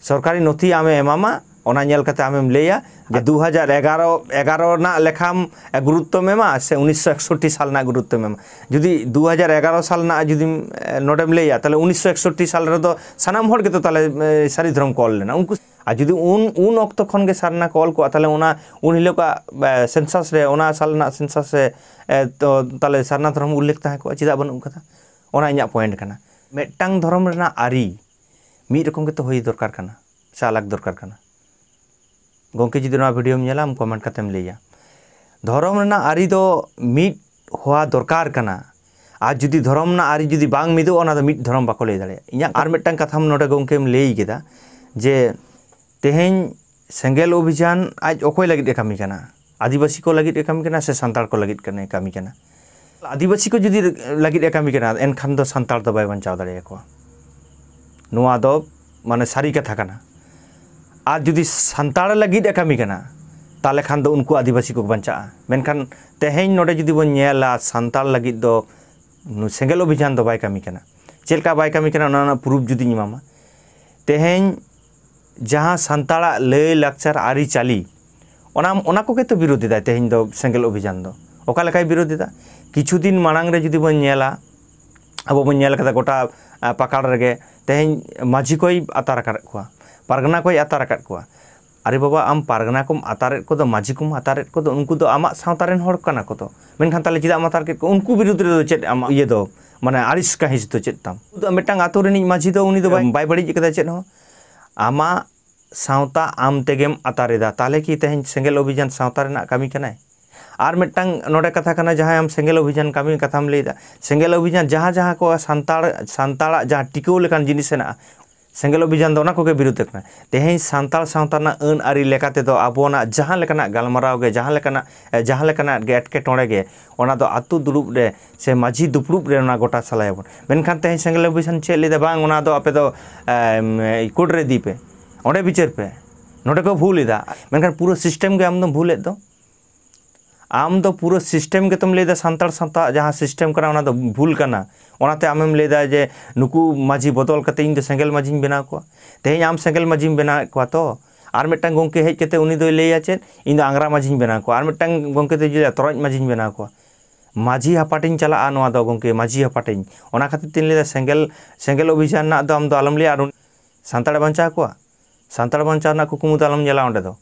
ᱥᱚᱨᱠᱟᱨᱤ ᱱᱚᱛᱷᱤ ᱟᱢᱮ ᱮᱢᱟᱢᱟ᱾ ᱚᱱᱟ ᱧᱮᱞ ᱠᱟᱛᱮ ᱟᱢᱮᱢ ᱞᱟᱹᱭᱟ ᱡᱮ ᱫᱩ ᱦᱟᱡᱟᱨ ᱮᱜᱟᱨᱚ, ᱮᱜᱟᱨᱚ ᱨᱮᱱᱟᱜ ᱞᱮᱠᱷᱟᱢ ᱜᱩᱨᱩᱛᱛᱚᱢ ᱮᱢᱟ ᱥᱮ ᱩᱱᱤᱥᱥᱚ ᱮᱠᱥᱚᱴᱴᱤ ᱥᱟᱞ ᱨᱮᱱᱟᱜ ᱜᱩᱨᱩᱛᱛᱚᱢ ᱮᱢᱟ᱾ ᱡᱩᱫᱤ ᱫᱩ ᱦᱟᱡᱟᱨ ᱮᱜᱟᱨᱚ ᱥᱟᱞ ᱨᱮᱱᱟᱜ ᱡᱩᱫᱤᱢ, ᱮ, ᱱᱚᱰᱮᱢ ᱞᱟᱹᱭᱟ, ᱛᱟᱦᱞᱮ ᱩᱱᱤᱥᱥᱚ ᱮᱠᱥᱚᱴᱴᱤ ᱥᱟᱞ ᱨᱮᱫᱚ ᱥᱟᱱᱟᱢ ᱦᱚᱲ ᱜᱮᱛᱚ ᱛᱟᱦᱞᱮ, ᱮ, ᱥᱟᱹᱨᱤ ᱫᱷᱚᱨᱚᱢ ᱠᱚ ᱚᱞ ᱞᱮᱱᱟ᱾ ᱩᱱᱠᱩ ᱟᱨ ᱡᱩᱫᱤ ᱩᱱ ᱩᱱ ᱚᱠᱛᱚ ᱠᱷᱚᱱ ᱜᱮ ᱥᱟᱨᱱᱟ ᱠᱚ ᱚᱞ ᱠᱚᱜᱼᱟ, ᱛᱟᱦᱚᱞᱮ ᱚᱱᱟ ᱩᱱ ᱦᱤᱞᱳᱜᱟᱜ ᱥᱮᱱᱥᱟᱥ ᱨᱮ, ᱚᱱᱟ ᱥᱟᱞ ᱨᱮᱱᱟᱜ ᱥᱮᱱᱥᱟᱥ ᱨᱮ ᱮ, ᱛᱚ ᱛᱟᱦᱚᱞᱮ ᱥᱟᱨᱱᱟ ᱫᱷᱚᱨᱚᱢ ᱩᱞᱞᱮᱠᱷ ᱛᱟᱦᱮᱸ ᱠᱚᱜᱼᱟ, ᱪᱮᱫᱟᱜ ᱵᱟᱹᱱᱩᱜ ᱠᱟᱫᱟ? ᱚᱱᱟ ᱤᱧᱟᱹᱜ ᱯᱚᱭᱮᱱᱴ ᱠᱟᱱᱟ᱾ ᱢᱤᱫᱴᱟᱝ ᱫᱷᱚᱨᱚᱢ ᱨᱮᱱᱟᱜ ᱟᱹᱨᱤ ᱢᱤᱫ ᱨᱚᱠᱚᱢ ᱜᱮᱛᱚ ᱦᱩᱭ ᱫᱚᱨᱠᱟᱨ ᱠᱟᱱᱟ ᱥᱮ ᱟᱞᱟᱜᱽ ᱫᱚᱨᱠᱟᱨ ᱠᱟᱱᱟ? ᱜᱚᱢᱠᱮ, ᱡᱩᱫᱤ ᱱᱚᱣᱟ ᱵᱷᱤᱰᱤᱭᱳᱢ ᱧᱮᱞᱟ, ᱟᱢ ᱠᱚᱢᱮᱱᱴ ᱠᱟᱛᱮᱢ ᱞᱟᱹᱭᱟ᱾ ᱫᱷᱚᱨᱚᱢ ᱨᱮᱱᱟᱜ ᱟᱹᱨᱤ ᱫᱚ ᱢᱤᱫ ᱦᱚᱣᱟ ᱫᱚᱨᱠᱟᱨ ᱠᱟᱱᱟ᱾ ᱟᱨ ᱡᱩᱫᱤ ᱫᱷᱚᱨᱚᱢ ᱨᱮᱱᱟᱜ ᱟᱹᱨᱤ ᱡᱩᱫᱤ ᱵᱟᱝ ᱢᱤᱫᱚᱜᱼᱟ, ᱚᱱᱟ ᱫᱚ ᱢᱤᱫ ᱫᱷᱚᱨᱚᱢ ᱵᱟᱠᱚ ᱞᱟᱹᱭ ᱫᱟᱲᱮᱭᱟᱜᱼᱟ᱾ ᱤᱧᱟᱹᱜ ᱟᱨ ᱢᱤᱫᱴᱟᱝ ᱠᱟᱛᱷᱟᱢ ᱱᱚᱰᱮ ᱜᱚᱢᱠᱮᱢ ᱞᱟᱹᱭ ᱠᱮᱫᱟ ᱡᱮ ᱛᱮᱦᱮᱧ ᱥᱮᱸᱜᱮᱞ ᱚᱵᱷᱤᱡᱟᱱ ᱟᱡ ᱚᱠᱚᱭ ᱞᱟᱹᱜᱤᱫ ᱮ ᱠᱟᱹᱢᱤ ᱠᱟᱱᱟ? ᱟᱹᱫᱤᱵᱟᱹᱥᱤ ᱠᱚ ᱞᱟᱹᱜᱤᱫ ᱮ ᱠᱟᱹᱢᱤ ᱠᱟᱱᱟ ᱥᱮ ᱥᱟᱱᱛᱟᱲ ᱠᱚ ᱞᱟᱹᱜᱤᱫ ᱠᱟᱱᱟ, ᱠᱟᱹᱢᱤ ᱠᱟᱱᱟ? ᱟᱹᱫᱤᱵᱟᱹᱥᱤ ᱠᱚ ᱡᱩᱫᱤ ᱞᱟᱹᱜᱤᱫ ᱮ ᱠᱟᱹᱢᱤ ᱠᱟᱱᱟ, ᱮᱱᱠᱷᱟᱱ ᱫᱚ ᱥᱟᱱᱛᱟᱲ ᱫᱚ ᱵᱟᱭ ᱵᱟᱧᱪᱟᱣ ᱫᱟᱲᱮᱭᱟᱠᱚᱣᱟ᱾ ᱱᱚᱣᱟ ᱫᱚ ᱢᱟᱱᱮ ᱥᱟᱹᱨᱤ ᱠᱟᱛᱷᱟ ᱠᱟᱱᱟ᱾ ᱟᱨ ᱡᱩᱫᱤ ᱥᱟᱱᱛᱟᱲ ᱞᱟᱹᱜᱤᱫ ᱮ ᱠᱟᱹᱢᱤ ᱠᱟᱱᱟ, ᱛᱟᱦᱚᱞᱮ ᱠᱷᱟᱱ ᱫᱚ ᱩᱱᱠᱩ ᱟᱹᱫᱤᱵᱟᱹᱥᱤ ᱠᱚ ᱵᱟᱧᱪᱟᱜᱼᱟ᱾ ᱢᱮᱱᱠᱷᱟᱱ ᱛᱮᱦᱮᱧ ᱱᱚᱰᱮ ᱡᱩᱫᱤ ᱵᱚᱱ ᱧᱮᱞᱟ, ᱥᱟᱱᱛᱟᱲ ᱞᱟᱹᱜᱤᱫ ᱫᱚ ᱱᱩ-, ᱥᱮᱸᱜᱮᱞ ᱚᱵᱷᱤᱡᱟᱱ ᱫᱚ ᱵᱟᱭ ᱠᱟᱹᱢᱤ ᱠᱟᱱᱟ᱾ ᱪᱮᱫ ᱞᱮᱠᱟ ᱵᱟᱭ ᱠᱟᱹᱢᱤ ᱠᱟᱱᱟ, ᱚᱱᱟ ᱨᱮᱱᱟᱜ ᱯᱨᱩᱯᱷ ᱡᱩᱫᱤᱧ ᱮᱢᱟᱢᱟ, ᱛᱮᱦᱮᱧ ᱡᱟᱦᱟᱸ ᱥᱟᱱᱛᱟᱲᱟᱜ ᱞᱟᱹᱭ ᱞᱟᱠᱪᱟᱨ ᱟᱹᱨᱤᱪᱟᱹᱞᱤ, ᱚᱱᱟ, ᱚᱱᱟ ᱠᱚᱜᱮ ᱛᱚ ᱵᱤᱨᱳᱫ ᱮᱫᱟᱭ ᱛᱮᱦᱮᱧ ᱫᱚ ᱥᱮᱸᱜᱮᱞ ᱚᱵᱷᱤᱡᱟᱱ ᱫᱚ᱾ ᱚᱠᱟ ᱞᱮᱠᱟᱭ ᱵᱤᱨᱳᱫ ᱮᱫᱟ? ᱠᱤᱪᱷᱩ ᱫᱤᱱ ᱢᱟᱲᱟᱝ ᱨᱮ ᱡᱩᱫᱤ ᱵᱚᱱ ᱧᱮᱞᱟ, ᱟᱵᱚ ᱵᱚᱱ ᱧᱮᱞ ᱠᱟᱫᱟ ᱜᱚᱴᱟ, ᱟ, ᱯᱟᱠᱟᱲ ᱨᱮᱜᱮ ᱛᱮᱦᱮᱧ ᱢᱟᱹᱡᱷᱤ ᱠᱚᱭ ᱟᱛᱟᱨ ᱟᱠᱟᱫ ᱠᱚᱣᱟ, ᱯᱟᱨᱜᱟᱱᱟ ᱠᱚᱭ ᱟᱛᱟᱨ ᱟᱠᱟᱫ ᱠᱚᱣᱟ᱾ ᱟᱨᱮ ᱵᱟᱵᱟ, ᱟᱢ ᱯᱟᱨᱜᱟᱱᱟ ᱠᱚᱢ ᱟᱛᱟᱨᱮᱫ ᱠᱚᱫᱚ, ᱢᱟᱹᱡᱷᱤ ᱠᱚᱢ ᱟᱛᱟᱨᱮᱫ ᱠᱚᱫᱚ, ᱩᱱᱠᱩ ᱫᱚ ᱟᱢᱟᱜ ᱥᱟᱶᱛᱟ ᱨᱮᱱ ᱦᱚᱲ ᱠᱟᱱᱟ ᱠᱚ ᱛᱚ᱾ ᱢᱮᱱᱠᱷᱟᱱ ᱛᱟᱦᱚᱞᱮ ᱪᱮᱫᱟᱜ ᱮᱢ ᱟᱛᱟᱨ ᱠᱮᱫ ᱠᱚᱣᱟ? ᱩᱱᱠᱩ ᱵᱤᱨᱩᱫᱽ ᱨᱮᱫᱚ ᱪᱮᱫ ᱟᱢᱟᱜ ᱤᱭᱟᱹ ᱫᱚ, ᱢᱟᱱᱮ ᱟᱹᱲᱤᱥ ᱠᱟᱹᱦᱤᱥ ᱫᱚ ᱪᱮᱫ ᱛᱟᱢ? ᱩᱱᱠᱩ ᱫᱚ ᱢᱤᱫᱴᱟᱝ ᱟᱛᱳ ᱨᱤᱱᱤᱡ ᱢᱟᱹᱡᱷᱤ ᱫᱚ, ᱩᱱᱤ ᱫᱚ ᱵᱟᱭ ᱵᱟᱹᱲᱤᱡ ᱠᱟᱫᱟ ᱪᱮᱫ ᱦᱚᱸ᱾ ᱟᱢᱟᱜ ᱥᱟᱶᱛᱟ ᱟᱢ ᱛᱮᱜᱮᱢ ᱟᱛᱟᱨ ᱮᱫᱟ᱾ ᱛᱟᱦᱚᱞᱮ ᱠᱤ ᱛᱮᱦᱮᱧ ᱥᱮᱸᱜᱮᱞ ᱚᱵᱷᱤᱡᱟᱱ ᱥᱟᱶᱛᱟ ᱨᱮᱱᱟᱜ ᱠᱟᱹᱢᱤ ᱠᱟᱱᱟᱭ? ᱟᱨ ᱢᱤᱫᱴᱟᱝ ᱱᱚᱰᱮ ᱠᱟᱛᱷᱟ ᱠᱟᱱᱟ, ᱡᱟᱦᱟᱸᱭ ᱟᱢ ᱥᱮᱸᱜᱮᱞ ᱚᱵᱷᱤᱡᱟᱱ ᱠᱟᱹᱢᱤ ᱠᱟᱛᱷᱟᱢ ᱞᱟᱹᱭᱫᱟ, ᱥᱮᱸᱜᱮᱞ ᱚᱵᱷᱤᱡᱟᱱ ᱡᱟᱦᱟᱸ ᱡᱟᱦᱟᱸ ᱠᱚ ᱥᱟᱱᱛᱟᱲ, ᱥᱟᱱᱛᱟᱲᱟᱜ ᱡᱟᱦᱟᱸ ᱴᱤᱠᱟᱹᱣ ᱞᱮᱠᱟᱱ ᱡᱤᱱᱤᱥ ᱦᱮᱱᱟᱜᱼᱟ, ᱥᱮᱸᱜᱮᱞ ᱚᱵᱷᱤᱡᱟᱱ ᱫᱚ ᱚᱱᱟ ᱠᱚᱜᱮ ᱵᱤᱨᱩᱫᱷ ᱠᱟᱱᱟ᱾ ᱛᱮᱦᱮᱧ ᱥᱟᱱᱛᱟᱲ ᱥᱟᱶᱛᱟ ᱨᱮᱱᱟᱜ ᱟᱹᱱ ᱟᱹᱨᱤ ᱞᱮᱠᱟ ᱛᱮᱫᱚ ᱟᱵᱚᱱᱟᱜ ᱡᱟᱦᱟᱸ ᱞᱮᱠᱟᱱᱟᱜ ᱜᱟᱞᱢᱟᱨᱟᱣ ᱜᱮ, ᱡᱟᱦᱟᱸ ᱞᱮᱠᱟᱱᱟᱜ, ᱮ, ᱡᱟᱦᱟᱸ ᱞᱮᱠᱟᱱᱟᱜ ᱜᱮ ᱮᱴᱠᱮᱴᱚᱬᱮ ᱜᱮ, ᱚᱱᱟ ᱫᱚ ᱟᱹᱛᱩ ᱫᱩᱲᱩᱵ ᱨᱮ ᱥᱮ ᱢᱟᱹᱡᱷᱤ ᱫᱩᱯᱲᱩᱵ ᱨᱮ ᱚᱱᱟ ᱜᱚᱴᱟ ᱥᱟᱞᱟᱭᱟᱵᱚᱱ᱾ ᱢᱮᱱᱠᱷᱟᱱ ᱛᱮᱦᱮᱧ ᱥᱮᱸᱜᱮᱞ ᱚᱵᱷᱤᱡᱟᱱ ᱪᱮᱫ ᱞᱟᱹᱭᱫᱟ? ᱵᱟᱝ, ᱚᱱᱟ ᱫᱚ ᱟᱯᱮ ᱫᱚ, ᱮᱢ, ᱠᱳᱨᱴ ᱨᱮ ᱤᱫᱤ ᱯᱮ, ᱚᱸᱰᱮ ᱵᱤᱪᱟᱹᱨ ᱯᱮ, ᱱᱚᱰᱮ ᱠᱚ ᱵᱷᱩᱞ ᱮᱫᱟ᱾ ᱢᱮᱱᱠᱷᱟᱱ ᱯᱩᱨᱟᱹ ᱥᱤᱥᱴᱮᱢ ᱜᱮ ᱟᱢ ᱫᱚᱢ ᱵᱷᱩᱞᱮᱫ ᱫᱚ᱾ ᱟᱢ ᱫᱚ ᱯᱩᱨᱟᱹ ᱥᱤᱥᱴᱮᱢ ᱜᱮᱛᱚᱢ ᱞᱟᱹᱭᱫᱟ ᱥᱟᱱᱛᱟᱲ ᱥᱟᱶᱛᱟ ᱡᱟᱦᱟᱸ ᱥᱤᱥᱴᱮᱢ ᱠᱟᱱᱟ, ᱚᱱᱟ ᱫᱚ ᱵᱷᱩᱞ ᱠᱟᱱᱟ᱾ ᱚᱱᱟᱛᱮ ᱟᱢᱮᱢ ᱞᱟᱹᱭᱫᱟ ᱡᱮ ᱱᱩᱠᱩ ᱢᱟᱹᱡᱷᱤ ᱵᱚᱫᱚᱞ ᱠᱟᱛᱮ ᱤᱧ ᱫᱚ ᱥᱮᱸᱜᱮᱞ ᱢᱟᱹᱡᱷᱤᱧ ᱵᱮᱱᱟᱣ ᱠᱚᱣᱟ᱾ ᱛᱮᱦᱮᱧ ᱟᱢ ᱥᱮᱸᱜᱮᱞ ᱢᱟᱹᱡᱷᱤᱢ ᱵᱮᱱᱟᱣᱮᱫ ᱠᱚᱣᱟ ᱛᱚ, ᱟᱨ ᱢᱤᱫᱴᱟᱝ ᱜᱚᱢᱠᱮ ᱦᱮᱡ ᱠᱟᱛᱮ ᱩᱱᱤ ᱫᱚᱭ ᱞᱟᱹᱭᱟ ᱪᱮᱫ, "ᱤᱧ ᱫᱚ ᱟᱝᱜᱽᱨᱟ ᱢᱟᱹᱡᱷᱤᱧ ᱵᱮᱱᱟᱣ ᱠᱚᱣᱟ", ᱟᱨ ᱢᱤᱫᱴᱟᱝ ᱜᱚᱢᱠᱮ ᱫᱚᱭ ᱞᱟᱹᱭᱟ ᱛᱚᱨᱚᱡ ᱢᱟᱹᱡᱷᱤᱧ ᱵᱮᱱᱟᱣ ᱠᱚᱣᱟ᱾ ᱢᱟᱹᱡᱷᱤ ᱦᱟᱯᱟᱴᱤᱧ ᱪᱟᱞᱟᱜᱼᱟ, ᱱᱚᱣᱟ ᱫᱚ ᱜᱚᱢᱠᱮ ᱢᱟᱹᱡᱷᱤ ᱦᱟᱯᱟᱴᱤᱧ᱾ ᱚᱱᱟ ᱠᱷᱟᱹᱛᱤᱨ ᱛᱤᱧ ᱞᱟᱹᱭᱫᱟ ᱥᱮᱸᱜᱮᱞ, ᱥᱮᱸᱜᱮᱞ ᱚᱵᱷᱤᱡᱟᱱ ᱨᱮᱱᱟᱜ ᱫᱚ ᱟᱢ ᱫᱚ ᱟᱞᱚᱢ ᱞᱟᱹᱭᱟ, ᱟᱨ ᱩᱱᱤ ᱥᱟᱱᱛᱟᱲᱮ ᱵᱟᱧᱪᱟᱣ ᱠᱚᱣᱟ᱾ ᱥᱟᱱᱛᱟᱲ ᱵᱟᱧᱪᱟᱣ ᱨᱮᱱᱟᱜ ᱠᱩᱠᱢᱩ ᱫᱚ ᱟᱞᱚᱢ ᱧᱮᱞᱟ ᱚᱸᱰᱮ ᱫᱚ᱾